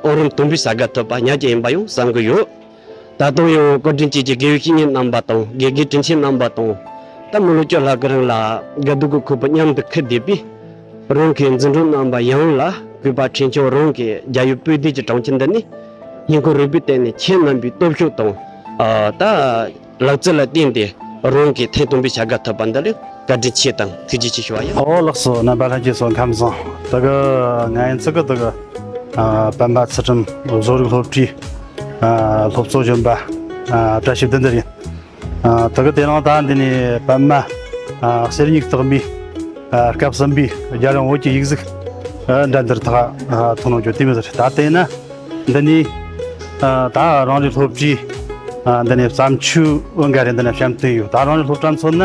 ཨོ་རིམ་དང་པོའི་བྱ་དགའ་ཐོབ་པ་ཉག་གཅིག་ཡིན་པ་ཡང་བསམ་གྱི་ཡོད། ད་དུང་ཡང་བཀའ་དྲིན་ཅན་གྱི་དགེ་བའི་བཤེས་གཉེན་རྣམ་པ་དང་དགེ་རྒན་དྲིན་ཆེན་རྣམ་པ་དང་། ད་མི་ལོ་བཅུ་ལྷག་གི་རིང་ལ་དགེ་སྡིག་གི་ཁུར་པོ་མཉམ་དུ་འཁུར་བསྡད་པའི་རང་གི་འཛིན་གྲྭ་རྣམ་པ་ཡོངས་ལ་གུས་པ་དྲིན་ཆེན་རང་གི་རྒྱལ་ཡུམ་སྤུན་ཟླའི་གི་གྲངས་ཀྱི་འདི་ནི་སྙིང་ཁོང་རུས་པའི་གཏིང་ནས་ཁྱེད་རྣམ་པའི་སྟོབས་ཤུགས་དང་། ཨ་ད་ལག་རྩལ་ལ་བརྟེན་ཏེ་རང་གི་ཐེངས་དང་པོའི་བྱ་དགའ་ཐོབ་པ་འདི་ལ་བཀའ་དྲིན་ཆེ་དང་ཐུགས་རྗེ་ཆེ་ཞུ་བ་ཡིན། ཨོ་ལགས་སོ། རྣམ་པ་ལྷན་རྒྱས་ཚོ་ཁམས་བཟང་། དེ་གི་ང་ཡིན་ཚིག་གི་དེ་གི་ཨ་པད་མ་ཚུལ་ཁྲིམས་བཟོ་རིག་སློབ་གྲྭའི་ཨ་སློབ་གཙོ་གཞོན་པ་ཨ་བཀྲ་ཤིས་བདེ་ལྡན་ཡིན། ཨ་དེ་གི་དེ་རིང་ད་འདི་ནས་པད་མ་ཨ་གསེར་སྨྱུག་རྟགས་མའི་ཨ་སྐབས་གསུམ་པའི་རྒྱལ་ཡོངས་བོད་ཀྱི་ཡིག་གཟུགས་ཨ་འགྲན་བསྡུར་ཐོག་ཨ་ཐོན་གནང་རྒྱུ་དེ་མོ་ཟེར། ད་དེ་ན་འདི་ནས་ཨ་ད་རང་རེའི་སློབ་གྲྭའི་ཨ་འདི་ནས་བརྩམས་ཆོས་འོ་འགའ་རེ་འདི་ན་བཤམས་ཏེ་ཡོད། ད་རང་རེའི་སློབ་གྲྭ་མཚོན་ན་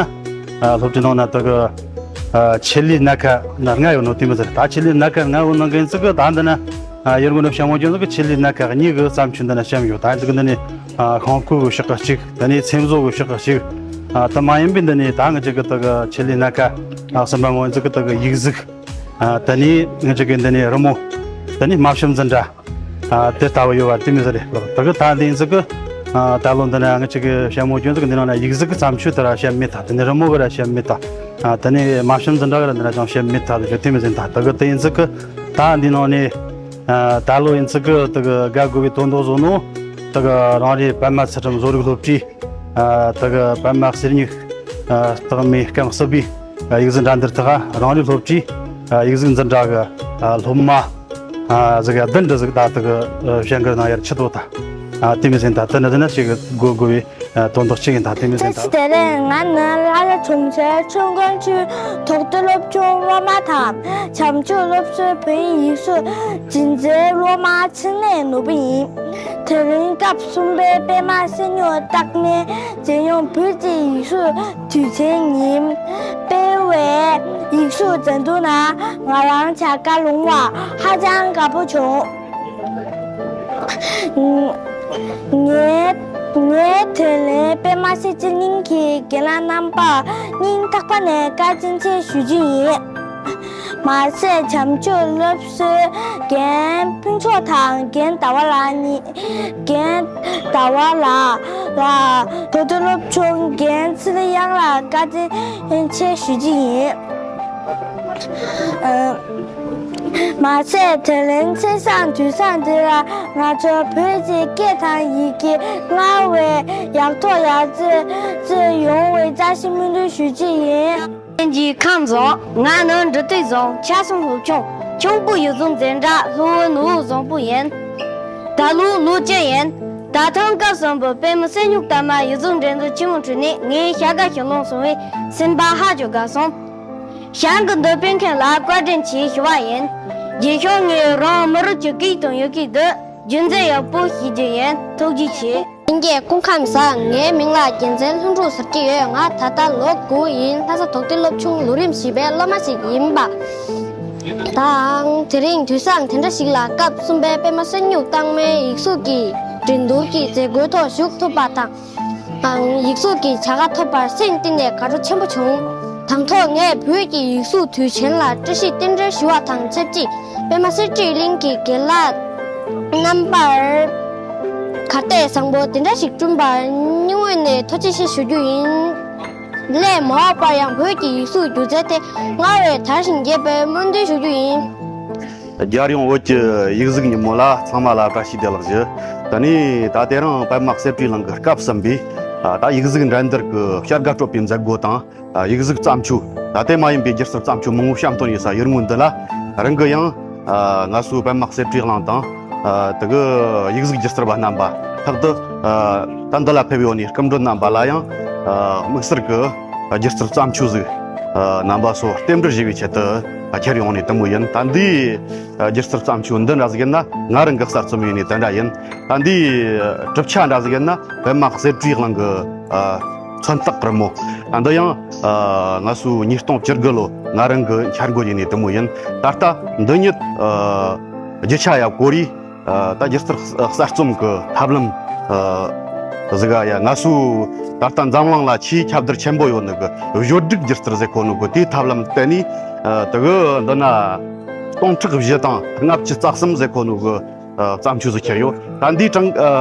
ཨ་སློབ་གྲྭའི་ནང་ན་དེ་གི་ ཆེད་ལས་སྣ་ཁ་ན་ལྔ་ཡོད་ནོ་དེ་མི་ཟེར། ད་ཆེད་ལས་སྣ་ཁ་ལྔ་ཡོད་ནང་གི་ཡིན་ཙི་གི་ད་འདི་ན་ཡུལ་སྒོ་ནས་བཤམས་ཡོང་རྒྱུ་ཡིན་ཙི་གི་ཆེད་ལས་སྣ་ཁ་གཉིས་གི་བརྩམས་ཆོས་འདི་ན་བཤམས་ཡོད། ད་ཡིན་ཙི་གི་འདི་ནས་ཤོང་ཁུ་གི་ཕྱོགས་གཅིག། ད་ནས་མཚེམ་བཟོ་གི་ཕྱོགས་གཅིག། དེ་མ་ཡིན་པའི་འདི་ནས་ད་ང་ཅག་གི་དེ་གི་ཆེད་ལས་སྣ་ཁ་གསུམ་པ་མོ་ཡིན་ཙི་གི་དེ་གི་ཡིག་གཟུགས། ཨ། དེ་ནས་ང་ཅག་གི་འདི་ནས་རི་མོ། དེ་ནས་དམར་ཤམ་འཛིན་གྲྭ། ཨ། དེ་ལྟ་བུ་ཡོད་པ་དེ་མི་ཟེར་རེད། ལགས། དེ་གི་ད་འདི་ཡིན་ཙི་གི། ཨ། ད་ལོ་འདི་ན་ང་ཅག་གི་བཤམས་མོ་སྐྱོན་ཙི་གི་འདི་ནང་ན་ཡིག་གཟུགས་ཀྱི་བརྩམས་ཆོས་དེ་ར་བཤམས་མེད་ད། དེ་ནས་རི་མོ་གི་ར་བཤམས་མེད་ད། ཨ། དེ་ནས་དམར་ཤམ་འཛིན་གྲྭ་གི་ར་འདི་ན་ཅང་བཤམས་མེད་ད་ལ་ཅོ་དེ་མི་ཟིན་ད། དེ་གི་དེ་ཡིན་ཙི་གི་ད་འདི་ནང་ནས། ཨ། ད་ལོ་ཡིན་ཙི་གི་དེ་གི་དགའ་དགོས་པའི་དོན་དག་བཟོ་ནོ། དེ་གི་རང་རེའི་པདྨ་ཚུལ་ཁྲིམས་བཟོ་རིག་སློབ་གྲྭའི། ཨ། དེ་གི་པདྨ་གསེར་སྨྱུག་ཨ། རྟགས་མའི་སྐམ་སྲིད་པའི། ཨ། ཡིག་གཟུགས་འགྲན་བསྡུར་དག་རང་རེའི་སློབ་གྲྭའི། ཨ། ཡིག་གཟུགས་འཛིན་གྲྭ་གི། ཨ། སློབ་མ། ཨ། ཟིག་ཡ་བདུན་འདྲ་ཟིག་ད་དེ་གི། ཨ། བཤད་འགུལ་ནང་ཡར་ཆི་ཏོ་ད། ཨ། དེ་མི་ཟིན་ད་དེ་ནི་དེ་ན་ཅིག་དགོས་དགོས་པའི། ཨ། དོན་དག་ཅིག་ཡིན་ད་དེ་མི་ཟིན་ད། བཀྲ་ཤིས་བདེ་ལེགས། ང་ནི་ལྷ་ས་གྲོང་ཁྱེར་ཆོས་འཁོར་ཆུས་དོག་ལྡེ་སློབ་ཆུང་སློབ་མ་དང་བྱམས་ཆོས་སློབ་གསོའི་བོད་ཡིག་གཟུགས་འཛིན་གྲྭའི་སློབ་མ་འཕྲིན་ལས་ནོར་བུ་ཡིན། དེ་རིང་སྐབས་གསུམ་པའི་པད་མ་གསེར་སྨྱུག་རྟགས་མའི་རྒྱལ་ཡོངས་བོད་ཀྱི་ཡིག་གཟུགས་དུས་ཆེན་ཉིན་སྤེལ་བའི་ཡིག་གཟུགས་མཛད་འཕྲིན་ནང་ང་རང་བྱ་དགའ་ལོངས་པ་ཧ་ཅང་དགའ་པོ་བྱུང་། ངའི་ངའི་དྲིན་ལན་པད་མ་གསེར་ཁྲི་གླིང་གི་རྒན་ལགས་རྣམ་པར་སྙིང་ཐག་པ་ནས་བཀའ་དྲིན་ཆེ་ཞུ་རྒྱུ་ཡིན། མ་ཟད་བྱམས་ཆོས་སློབ་གསོའི་རྒན་ཕུན་ཚོགས་དང་རྒན་ཟླ་བ་ལགས་གཉིས། རྒན་ཟླ་བ་ལགས་ལ་དོག་ལྡེ་སློབ་ཆུང་རྒན་ཚེ་རིང་དབྱངས་ལགས་བཀའ་དྲིན་ཆེ་ཞུ་རྒྱུ་ཡིན། ཨ། མ་ཟད་དྲིན་ལན་ཆེ་སའི་དུས་བཟང་འདི་ལ་ང་ཚོ་བོད་ཀྱི་སྐད་དང་ཡི་གེ་སྔར་བས་ཡག་ཐོག་ཡག་བརྩེགས་བརྩེགས་ཡོང་བའི་བཀྲ་ཤིས་སྨོན་འདུན་ཞུ་རྒྱུ་ཡིན། གླིང་གི་ཁམས་བཟང་། ང་ནི་འབྲི་སྟེགས་རྫོང་ཆ་གསུམ་སློབ་ཆུང་ཆུང་བུ་ཡིག་གཟུགས་འཛིན་གྲྭ་སློབ་བུ་ནོར་བུ་བཟང་པོ་ཡིན། ད་ལོ་ལོ་བཅུ་ཡིན། ད་ཐེངས་སྐབས་གསུམ་པའི་པད་མ་གསེར་སྨྱུག་རྟགས་མ་ཡིག་གཟུགས་འགྲན་བསྡུར་ཆེན་མོའི་ཁྲོད་ནས་ངའི་བྱ་དགའ་ཞིག་ལོངས་སོང་བས་སེམས་པ་ཧ་ཅང་དགའ་སོང་། བྱ་དགའ་འདི་སྤེལ་མཁན་ལ་བཀའ་དྲིན་ཆེ་ཞུ་བ་ཡིན། རྗེས་ཕྱོགས་ངས་རང་མི་རིགས་ཀྱི་སྐད་དང་ཡི་གེ་འདི་རྒྱུན་འཛིན་ཡག་པོ་བྱེད་རྒྱུ་ཡིན། ཐུགས་རྗེ་ཆེ། ལྷན་རྒྱས་སྐུ་ཁམས་བཟང་། ངའི་མིང་ལ་རྒྱལ་མཚན་ལྷུན་གྲུབ་ཟེར་གྱི་ཡོད། ང་ད་ལྟ་ལོ་དགུ་ཡིན། ལྷ་ས་དོག་ལྡེ་སློབ་ཆུང་ལོ་རིམ་བཞི་པའི་སློབ་མ་ཞིག་ཡིན་པ་དང་། དེ་རིང་དུས་བཟང་དེ་འདྲ་ཞིག་ལ་སྐབས་གསུམ་པའི་པད་མ་གསེར་སྨྱུག་རྟགས་མའི་ཡིག་གཟུགས་ཀྱི་འགྲན་བསྡུར་གྱི་མཛད་སྒོའི་ཐོག་ཞུགས་ཐུབ་པ་དང་། ཡིག་གཟུགས་ཀྱི་བྱ་དགའ་ཐོབ་པར་སེམས་གཏིང་ནས་དགའ་སྤྲོ་ཆེན་པོ་བྱུང་། དང་ཐོག་ངས་བོད་ཀྱི་ཡིག་གཟུགས་དུས་ཆེན་ལ་བཀྲ་ཤིས་རྟེན་འབྲེལ་ཞུ་བ་དང་ཆབས་ཅིག་པད་མ་གསེར་ཁྲི་གླིང་གི་རྒན་ལགས་རྣམ་པར་གར་སྟེགས་བཟང་པོ་དེ་འདྲ་ཞིག་བསྐྲུན་པར་སྙིང་དབུས་ནས་ཐུགས་རྗེ་ཆེ་ཞུ་རྒྱུ་ཡིན། ལས་མ་འོངས་པར་ཡང་བོད་ཀྱི་ཡིག་གཟུགས་སྒྱུ་རྩལ་དེ་སྔར་བས་དར་ཞིང་རྒྱས་པའི་སྨོན་འདུན་ཞུ་རྒྱུ་ཡིན། རྒྱལ་ཡོངས་བོད་ཀྱི་ཡིག་གཟུགས་ཉིན་མོ་ལ་ཚང་མ་ལ་བཀྲ་ཤིས་བདེ་ལེགས་ཞུ། ད་ནི་ད་དེ་རིང་པད་མ་གསེར་ཁྲི་གླིང་གི་སྐབས་གསུམ་པའི་ད་ཡིག་གཟུགས་འགྲན་བསྡུར་གྱི་བྱ་དགའ་སྤྲོད་པའི་མཛད་སྒོ་དང་། ཡིག་གཟུགས་བརྩམས་ཆོས་ད་ལྟ་མ་ཡིན་པའི་སྒྱུ་རྩལ་བརྩམས་ཆོས་མང་པོ་བཤམས་སྟོན་ཡོད་ས་ཡུལ་དངོས་འདི་ལ་རང་གི་ཡང་ང་ཚོའི་པད་མ་གསེར་ཁྲི་གླིང་དང་། དེ་གི་ཡིག་གཟུགས་སྒྱུ་རྩལ་བ་རྣམ་པ། ལྷག་ཏུ་ད་འདི་ལ་ཕེབས་ཡོད་ནི་སྐུ་མགྲོན་རྣམ་པ་ལ་ཡང་དམིགས་བསལ་གྱི་སྒྱུ་རྩལ་བརྩམས་ཆོས་ཟིག་རྣམ་པ་ཚོ་རྟེན་འབྲེལ་ཞུ་བའི་ཆེད་དུ་ཁྱེར་ཡོང་ནི་དེ་མོ་ཡིན། ད་འདིའི་སྒྱུ་རྩལ་བརྩམས་ཆོས་འདི་འདྲ་ཟིག་ཡིན་ན་ང་རང་གི་གསར་རྩོམ་ཡིན་ནི་དེ་འདྲ་ཡིན། ད་འདིའི་གྲུབ་ཆ་འདྲ་ཟིག་ཡིན་ན་པད་མ་གསེར་ཁྲི་གླིང་གི་མཚོན་རྟགས་རི་མོ། ད་འདི་ཡང་ང་ཚོའི་ཉིས་སྟོང་བཅུ་དགུ་ལོ་ང་རང་གི་འཆར་འགོད་ཡིན་ནི་དེ་མོ་ཡིན། ད་ལྟ་འདི་ཉིད་རྒྱུ་ཆ་ཡ་གོ་རི། ད་སྒྱུ་རྩལ་གསར་རྩོམ་གྱི་ཐབས་ལམ་ཟིག་ཡ་ང་ཚོའི་ད་ལྟ་འཛམ་གླིང་ལ་ཆེས་ཁྱབ་བརྡལ་ཆེན་པོ་ཡོད་ནི་གི་བཟོ་སྒྲིག་སྒྱུ་རྩལ་ཟེར་གོ་ནོ་གི་དེའི་ཐབས་ལམ་བརྟེན་ནས་དེ་གི་འདི་ན་སྟོང་ཕྲག་བཞི་དང་ལྔ་བཅུ་རྩ་གསུམ་ཟེར་གོ་ནོ་གི་བརྩམས་ཆོས་ཟིག་ཁྱེར་ཡོད། ད་འདིའི་གྲངས་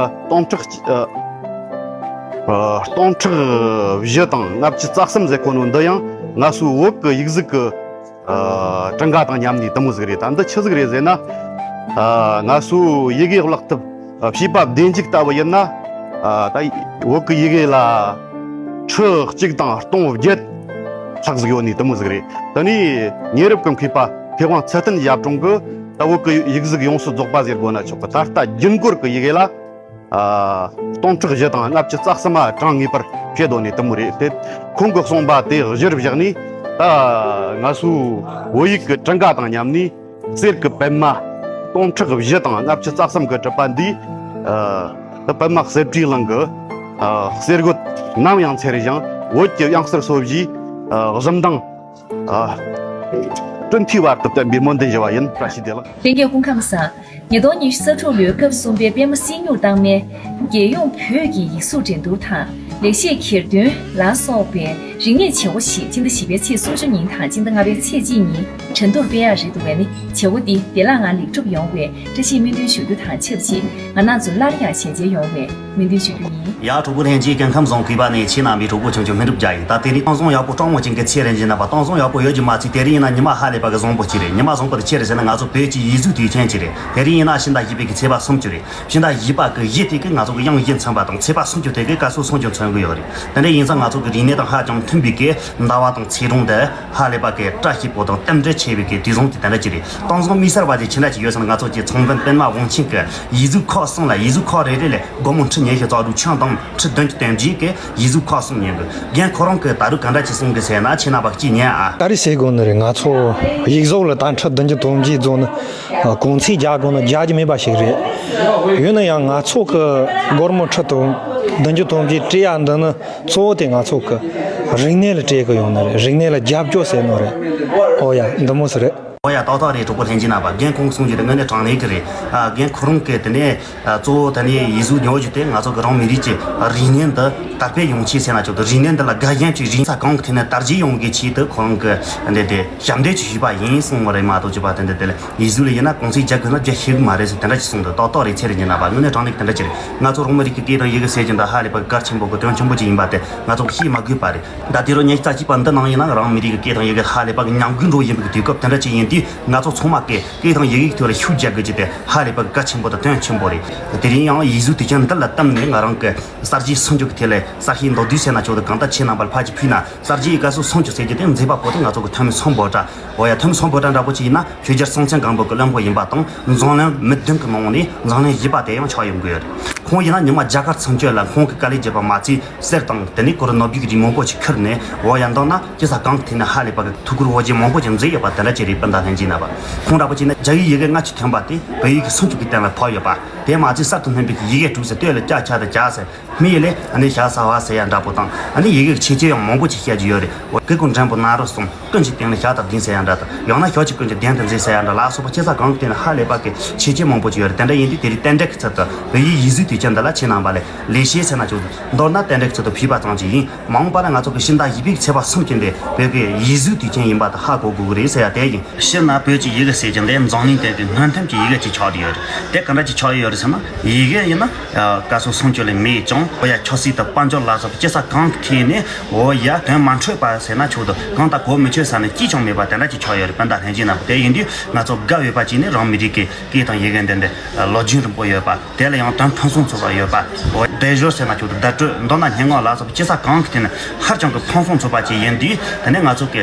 སྟོང་ཕྲག་སྟོང་ཕྲག་བཞི་དང་ལྔ་བཅུ་རྩ་གསུམ་ཟེར་གོ་ནོ་འདི་ཡང་ང་ཚོའི་བོད་ཀྱི་ཡིག་གཟུགས་ཀྱི་གྲངས་ཀ་དང་མཉམ་ནི་དེ་མོ་ཟིག་རེད། ད་འདི་ཆི་ཟིག་རེད་ཟེར་ན། ང་ཚོའི་ཡི་གེ་བཀླག་ཐབས་བྱིས་པ་བདེ་འཇུག་ལྟ་བུ་ཡིན་ན། ད་བོད་ཀྱི་ཡི་གེ་ལ་ཁྲི་གཅིག་དང་སྟོང་བརྒྱད་ལྷག་ཟིག་ཡོད་ནི་དེ་མོ་ཟིག་རེད། དེ་ནས་ཉེ་རབས་ཀྱི་མཁས་པ་མཁས་དབང་ཚུལ་ལྡན་ཞབས་དྲུང་གིས་ད་བོད་ཀྱི་ཡིག་གཟུགས་ཡོངས་སུ་རྫོགས་པ་ཟེར་དགོས་ན་ཆོག་གི། ད་ལྟ་རྒྱུན་སྐོར་གྱི་ཡི་གེ་ལ། ཨ། སྟོང་ཕྲག་བཞི་དང་ལྔ་བཅུ་རྩ་གསུམ་མ་གྲངས་ངེས་པར་བྱེད་དོ་ནི་དེ་མོ་རེད་དེ། ཁོང་གི་གསུངས་པ་དེ་གཞིར་བཞག་ནས་ད་ང་ཚོའི་བོད་ཡིག་གི་གྲངས་ཀ་དང་མཉམ་ནས་གསེར་གྱི་པད་མ་སྟོང་ཕྲག་བཞི་དང་ལྔ་བཅུ་རྩ་གསུམ་གྱིས་གྲུབ་པ་འདིས། ཨ། པད་མ་གསེར་ཁྲི་གླིང་གི། ཨ། གསེར་རྒོད་ནམ་ཡང་ཚེ་རིང་ཞིང་བོད་ཀྱི་དབྱངས་གསལ་སོ་བཞིའི། ཨ། གཟི་མདངས། ཨ། 春秋 བར་དུ་བསྟན་པའི་སྨོན་འདུན་ཞུ་བ་ཡིན། བཀྲ་ཤིས་བདེ་ལེགས། ལྷན་རྒྱས་སྐུ་ཁམས་བཟང་། ཉིས་སྟོང་ཉི་ཤུ་རྩ་དྲུག་ལོའི་སྐབས་གསུམ་པའི་པད་མ་སེང་གཡུ་རྟགས་མའི་རྒྱལ་ཡོངས་བོད་ཀྱི་ཡིག་གཟུགས་འགྲན་བསྡུར་དང་ལེགས་བཤད་གྱེར་འདོན་ལ་སོགས་པའི་རིག་གནས་བྱེད་སྒོ་ཞིག་སྤྱི་ཟླ་བཞི་པའི་ཚེས་སུམ་ཅུ་ཉིན་དང་སྤྱི་ཟླ་ལྔ་པའི་ཚེས་གཅིག་ཉིན་ཁྲིན་ཏུར་སྤེལ་ཡག་རེད་འདུག་པས། ནི་བྱེད་སྒོ་འདི་བདེ་བླག་ངང་ལེགས་གྲུབ་ཡོང་བའི་བཀྲ་ཤིས་སྨོན་འདུན་ཞུ་རྒྱུ་དང་ཆབས་ཅིག་ང་རང་ཚོ་སླར་ཡང་ཞལ་མཇལ་ཡོང་བའི་སྨོན་འདུན་ཞུ་རྒྱུ་ཡིན། ཡ། གྲོགས་པོ་ལྷན་རྒྱས། སྐུ་ཁམས་བཟང་། གུས་པ་ནས་ཁྱེད་རྣམ་པའི་གྲོགས་པོ་ཆུང་ཆུང་སྨིན་གྲུབ་རྒྱལ་ཡིན། ད་དེ་རིང་ཏང་བཟང་ཡག་པོ་སྤྲང་མོ་ཅན་གྱི་ཚེ་རིང་ཡིན་ན་པ། ཏང་བཟང་ཡག་པོ་ཡོད་རྒྱུ་མ་ཚད་དེ་རིང་ཡིན་ན་ཉི་མ་ཧ་ལས་པ་གི་བཟང་པོ་ཅིག་རེད། ཉི་མ་བཟང་པོ་དེ་ཆི་རེད་ཟེར་ན། ང་ཚོ་བོད་ཀྱི་ཡིག་གཟུགས་དུས་ཆེན་ཅིག་རེད། དེ་རིང་ཡིན་ན་ཕྱི་ཟླ་བཞི་པའི་གི་ཚེས་པ་སུམ་ཅུ་རེད། ཕྱི་ཟླ་བཞི་པ་གི་ཡི་དེ་གི་ང་ཚོ་གི་དབྱིན་ཡིག་མཚན་པ་དང་ཚེས་པ་སུམ་ཅུ་དེ་གི་སྐར་སོ་སུམ་ཅུ་མཚོན་གི་ཡོད་རེད། དེ་འདྲ་ཡིན་ཙང་ང་ཚོ་གི་རིག་གནས་དང་ཧ་ཅང་མཐུན་པའི་གི་ཟླ་བ་དང་ཚེས་གྲངས་དེ་ཧ་ལས་པ་གི་བཀྲ་ཤིས་པོ་དང་རྟེན་འབྲེལ་ཆེ་བའི་གི་དུས་བཟང་དེ་དེ་འདྲ་ཅིག་རེད། ཏང་བཟང་དམིགས་བསལ་བ་དེ་ཕྱི་ཟླ་ཅིག་ཡོད་ཙང་ང་ཚོ་གི་ཚོང་དཔོན་པད་མ་དབང་ཆེན་གི་ཡིག་གཟུགས་ཁག་གསུམ་ལ། ཡིག་གཟུགས་ཁག་རེ་རེ་ལ་སྒོར་མོ་ཁྲི་ཉི་ཤུ་རྩ་དྲུག་ཆང་དང་ཁྲི་བདུན་ཅུ་དོན་བརྒྱད་གི་ཡིག་གཟུགས་ཁག་གསུམ་ཉོས་གི། རྒན་ཁོ་རང་གིས་ད་རུང་ག་འདྲ་ཅིག་གསུང་གི་ཟེར་ན། ཁྱེད་རྣམ་པ་གཅིག་ཉན་ཨ། ད་རེས་ཟེར་དགོས་ནི་རེད། ང་ཚོ་ཡིག་གཟུགས་ལ་ད་ཁྲི་བདུན་ཅུ་དོན་བརྒྱད་བཟོ་ནི་གུང་ཚིགས་རྒྱག་དགོས་ན་རྒྱག་རྒྱུ་མེད་པ་ཞིག་རེད། ཡིན་ན་ཡང་ང་ཚོ་གི་སྒོར་མོ་ཁྲི་དོན་བདུན་ཅུ་དོན་བརྒྱད་སྤྲད་ཡག་འདི་ནི་གཙོ་བོ་དེ་ང་ཚོ་གི་རིག་གནས་ལ་སྤྲད་གི་ཡོང་ནི་རེད། རིག་གནས་ལ་རྒྱབ་སྐྱོར་ཟེར་ནོ་རེད། ཨོ་ཡ། འདི་མོ་ཟིག་རེད། ཨོ་ཡ། ཏག་ཏག་རེད། གྲོགས་པོ་ལྷན་རྒྱས་རྣམ་པ། རྒན་ཁོང་གསུང་རྒྱུ་དེ་དངོས་གནས་དྲང་གནས་གི་རེད། ཨ། རྒན་ཁོ་རང་གི་དེ་ནས་ཨ་གཙོ་བོ་དེ་ནས་ཡིག་གཟུགས་ཉོ་རྒྱུ་དེ་ང་ཚོ་གི་རང་མི་རིགས་ཀྱི་རིག་གནས་འདི་དར་སྤེལ་ཡོང་ཆེད་ཟེར་ན་ཆོག་གི། རིག་གནས་འདི་ལ་དགའ་ཞེན་གྱི་རིག་ས་གང་གི་ཐད་ནས་དར་རྒྱས་ཡོང་གི་ཆེད་དུ་ཁོ་རང་གི་འདི་དེ་ཞབས་འདེགས་ཀྱི་ཞུས་པ་ཡིན་གསུངས་པ་རེད་མ་གཏོགས། ཅི་པ་དེ་འདི་དེ་ལ་ཡིག་གཟུགས་ལ་ཡིན་ན་གུང་ཚིགས་རྒྱག་དགོས་ན་རྒྱག་ཤེས་གི་མ་རེད་ཟེར་དེ་འདྲ་ཅིག་གསུངས་འདུག་ཏག་ཏག་རེད། ཚེ་རིང་རྒྱལ་རྣམ་པ། དངོས་གནས་དྲང་གནས་དེ་འདྲ་ཅིག་རེད། ང་ཚོ་རང་མི་རིགས་ཀྱི་སྐད་དང་ཡི་གེ་ཟེར་རྒྱུ་འདི་ཧ་ལས་པ་གལ་ཆེན་པོ་གི་དོན་ཆེན་པོ་ཅིག་ཡིན་པ་དེ་ང་ཚོ་ཤེས་མ་དགོས་པ་རེད། ད་དུས་རབས་ཉི་ཤུ་རྩ་གཅིག་པ་འདི་ནང་ཡིན་ན་རང་མི་རིགས་ཀྱི་སྐད་དང་ཡི་གེ་ཧ་ལས་པ་གི་ཉམས་རྒུད་འགྲོ་བཞིན་པའི་དུས་སྐབས་དེ་འདྲ་ཅིག་ཡིན་དུས། ང་ཚོ་ཚང་མ་གིས་སྐད་དང་ཡི་གེའི་ཐོག་ལ་ཤུགས་རྒྱག་དགོས་ཀྱི་དེ་ཧ་ལས་པ་གི་གལ་ཆེན་པོ་དང་དོན་ཆེན་པོ་རེད། དེ་རིང་ཡང་ཡིག་གཟུགས་དུས་ཆེན་འདི་ལ་བསྟུན་ནས་ང་རང་གི་གསར་བརྗེའི་སུམ་ཅུ་གི་ཐད་ལ་གསར་ཤོག་མདོར་བསྡུས་ཟེར་ན་ཆོག་གི། གང་ལྟར་ཁྱེད་རྣམ་པར་ཕར་ཅིག་ཕུལ་ན། གསར་བརྗེའི་སྐར་སོ་སུམ་ཅུ་ཟེར་རྒྱུ་དེ་མཛད་པ་པོ་དེ་ང་ཚོ་གི་ཐོན་མི་སམ་བྷོ་ཊ། འོ་ཡ། ཐོན་མི་སམ་བྷོ་ཊ་འདྲ་པོ་ཅིག་ཡིན་ན་ཆོས་རྒྱལ་སྲོང་བཙན་སྒམ་པོ་གི་བློན་པོ་ཡིན་པ་དང་། མཛངས་བློན་མི་བདུན་གི་ནང་ནས་མཛངས་བློན་བཞི་པ་དེ་ཡང་ཆགས་ཡོང་གི་ཡོད་རེད། ཁོང་ཡིན་ན་ཉི་མ་བརྒྱ་སྐར་ཚུན་ཆད་ལ་ཁོང་གི་དཀའ་ལས་བརྒྱབ་པ་མ་ཚད། གསེར་དང་དེ་ནས་གོ་རུ་ནོར་བུ་གི་རིགས་མང་པོ་ཞིག་ཁུར་ནས། འོ་ཡ། མདོར་ན་སྐྱེ་ས་གང་གི་ཐད་ནས་ཧ་ལས་པ་གི་ཐུགས་ཁུར་འོ་བརྒྱལ་མང་པོ་ཞིག་མཛད་ཡོད་པ་དེ་འདྲ་ཅིག་རེད། སྤུན་ཟླ་ལྷན་རྒྱས་རྣམ་པ། ཁོང་འདྲ་པོ་ཅིག་ནི་རྒྱ་ཡིག་ཡི་གེ་ལྔ་བཅུ་ཐོན་པ་དེ་བོད་ཡིག་གི་སུམ་ཅུ་གི་སྟེང་ལ་ཕབ་ཡོད་པ། དེ་མ་ཚད་གསར་དུ་སྨིན་པའི་ཡི་གེ་དྲུག་ཟེར། སྟོད་ལ་ཀྱ་ཁྱ་དང་ཀྱ་ཟེར། སྨད་ལ་ཨ་ནི་ཞ་ས་བ་ཟེར་ཡ་འདྲ་པོ་དང་། ཨ་ནི་ཡི་གེ་གི་ཆེ་ཆུང་ཡང་མང་པོ་ཅིག་བཤད་རྒྱུ་ཡོད་རེད། འོ། སྐུ་ཁམས་འགྲེང་བུ་ན་རོ་གསུམ། ཀུན་གྱི་སྟེང་ལ་ཞྭ་དང་གདན་ཟེར་ཡ་འདྲ་དང་། ཡང་ན་ཞྭ་གཅིག་ཀུན་གྱི་གདན་དུ་འཛེགས་ཟེར་ཡ་འདྲ་ལ་སོགས་པ་སྐྱེ་ས་གང་གི་སྟེང་ན་ཧ་ལས་པ་གི་ཆེ་ཆུང་མང་པོ་ཅིག་ཡོད་རེད། དེ་འདྲ་ཡིན་དུས་དེ་རིང་རྟེན་འབྲེལ་གྱི་ཚུལ་དུ་བོད་ཡིག་ཡིག་གཟུགས་དུས་ཆེན་འདི་ལ་ཁྱེད་རྣམ་པ་ལ་ལེགས་བཤད་ཟེར་ན་ཆོག་གི། མདོར་ན་རྟེན་འབྲེལ་གྱི་ཚུལ་དུ་ཕུལ་བ་ཙམ་ཅིག་ཡིན། མ་འོངས་པ་ལ་ང་ཚོ་གི་ཕྱི་ཟླ་བཞི་པའི་ཚེས་པ་སུམ་ཅུ་འདི་བོད་ཀྱི་ཡིག་གཟུགས་དུས་ཆེན་ཡིན་པ་དེ་ཧ་གོ་དགོས་ཀྱི་རེད་ཟེར་ཡ་དེ་ཡིན། སྤྱིར་ན་བོད་ཀྱི་ཡི་གེ་ཟེར་རྒྱུ་འདི་འཛམ་གླིང་སྟེང་གི་སྔོན་ཐོན་གྱི་ཡི་གེ་ཅིག་ཆགས་བསྡད་ཡོད་རེད། དེ་ག་འདྲ་ཅིག་ཆགས་ཡོད་རེད་ཟེར་ན། ཡི་གེ་ཡིན་ན་སྐར་སོ་སུམ་ཅུ་ལས་མེད་ཀྱང་། འོ་ཡ། ཆབ་སྲིད་དང་དཔལ་འབྱོར་ལ་སོགས་པའི་སྐྱེ་ས་གང་གི་ཐད་ནས། འོ་ཡ། དོན་མ་འཕྲོད་པ་ཟེར་ན་ཆོག་འདུག། གང་ལྟར་གོ་མི་ཆོད་ས་ནི་གཅིག་ཀྱང་མེད་པ་དེ་འདྲ་ཅིག་ཆགས་ཡོད་རེད། སྤུན་ཟླ་ལྷན་རྒྱས་རྣམ་པ། དེ་ཡིན་དུས་ང་ཚོ་དགའ་འོས་པ་ཅིག་ནི་རང་མི་རིགས་ཀྱི་སྐད་དང་ཡི་གེ་འདི་འདི་ལོ་རྒྱུས་རིང་པོ་ཡོད་པ། དེ་ལ་ཡང་དོན་ཕུན་སུམ་ཚོགས་པ་ཡོད་པ། འོ། སྡེབ་སྦྱོར་ཟེར་ན་ཆོག་འདུག། བརྡ་སྤྲོད། མདོར་ན་སྙན་ངག་ལ་སོགས་པའི་སྐྱེ་ས་གང་གི་ཐད་ནས་ཧ་ཅང་གི་ཕུན་སུམ་ཚོགས་པ་ཅིག་ཡིན་དུས། དེ་ནས་ང་ཚོ་གི་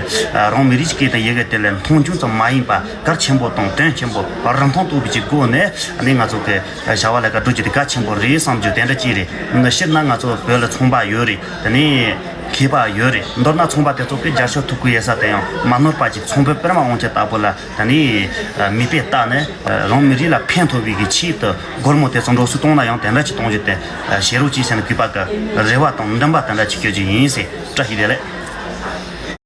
རང་མི་རིགས་ཀྱི་སྐད་དང་ཡི་གེ་དེ་ལ་མཐོང་ཆུང་ཙམ་མ་ཡིན་པ། གལ་ཆེན་པོ་དང་དོན་ཆེན་པོ། རིན་ཐང་ལྡན་པ་ཅིག་སྒོ་ནས། ཨ་ནི་ང་ཚོ་གི་བྱ་བ་ལས་ཀ་སྒྲུབ་རྒྱུ་དེ་གལ་ཆེན་པོ་རེད་བསམ་རྒྱུ་དེ་འདྲ་ཅིག་རེད། སྤྱིར་ན་ང་ཚོ་བོད་ལ་ཚོང་པ་ཡོད་རེད། དེ་ནས་མཁས་པ་ཡོད་རེད། མདོར་ན་ཚོང་པ་དེ་ཚོ་གིས་རྒྱབ་སྐྱོར་ཐུབ་ཀྱི་ཡོད་ས་དེ་ཡང་མ་ནོར་བ་ཅིག། ཚོང་དཔོན་པད་མ་དབང་ཆེན་ལྟ་བུ་ལ་དེ་ནས་མིག་དཔེ་བལྟས་ནས། རང་མི་རིགས་ལ་ཕན་ཐོགས་པའི་གི་ཆེད་དུ་སྒོར་མོ་དེ་ཚོ་འགྲོ་སོང་གཏོང་ན་ཡང་དེ་འདྲ་ཅིག་གཏོང་རྒྱུ་དེ་བྱེད་རོགས་གྱིས་ཟེར་ནས་གུས་པ་གི་རེ་བ་དང་འདུན་པ་དེ་འདྲ་ཅིག་སྐྱོན་རྒྱུ་ཡིན་ཟེར། བཀྲ་ཤིས་བདེ་ལེགས།